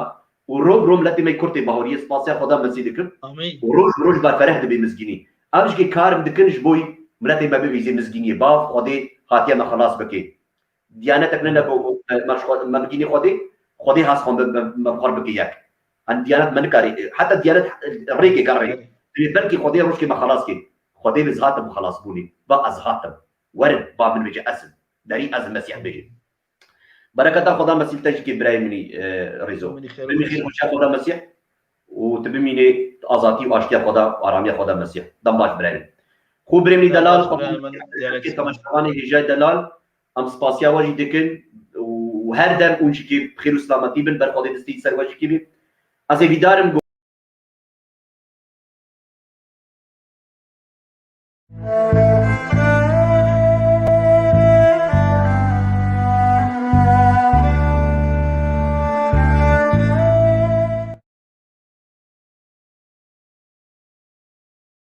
Û roj bi roj miletê me Kurd ê bahoriyê spasiya Xweda Mesîh dikim. Amîn. Û roj bi roj berfereh dibe mizgînî. Ev jikê karin dikin ji bo miletê me bibîzê mizgîniyê. Bav Xwedê hatiye me xelas bike. Diyanetek nene ku me, me, me bigînî Xwedê, Xwedê has xwe me, me, me xwar bike yek. Em diyanet me nikarî, heta diyanet rêkê kar rê. Divê belkî Xwedê rojkê me xelas kê. Xwedê bi ez hatim xelasbûnê. Ba ez hatim. Werin, ba min bêje ez im. Derî ez im Mesîh bêje. Bereketa Xweda Mesîh te jî kê birayê min î, e, Rêzo. Min î xêr û Bimî xêr xweşiya Xweda Mesîh û tu bimînê azatî û aştiya Xweda, aramiya Xweda Mesîh. Dem baş birayê min. Xwe birê min î delal, Xweda Mesîh te jî kê temaşevanê hêjayê delal. Em spasiya we jî dikin û her dem hûn jî kê bi xêr û selametî bin, ber Xwedê destê ser we jî kê bî. Ez ê vîdar im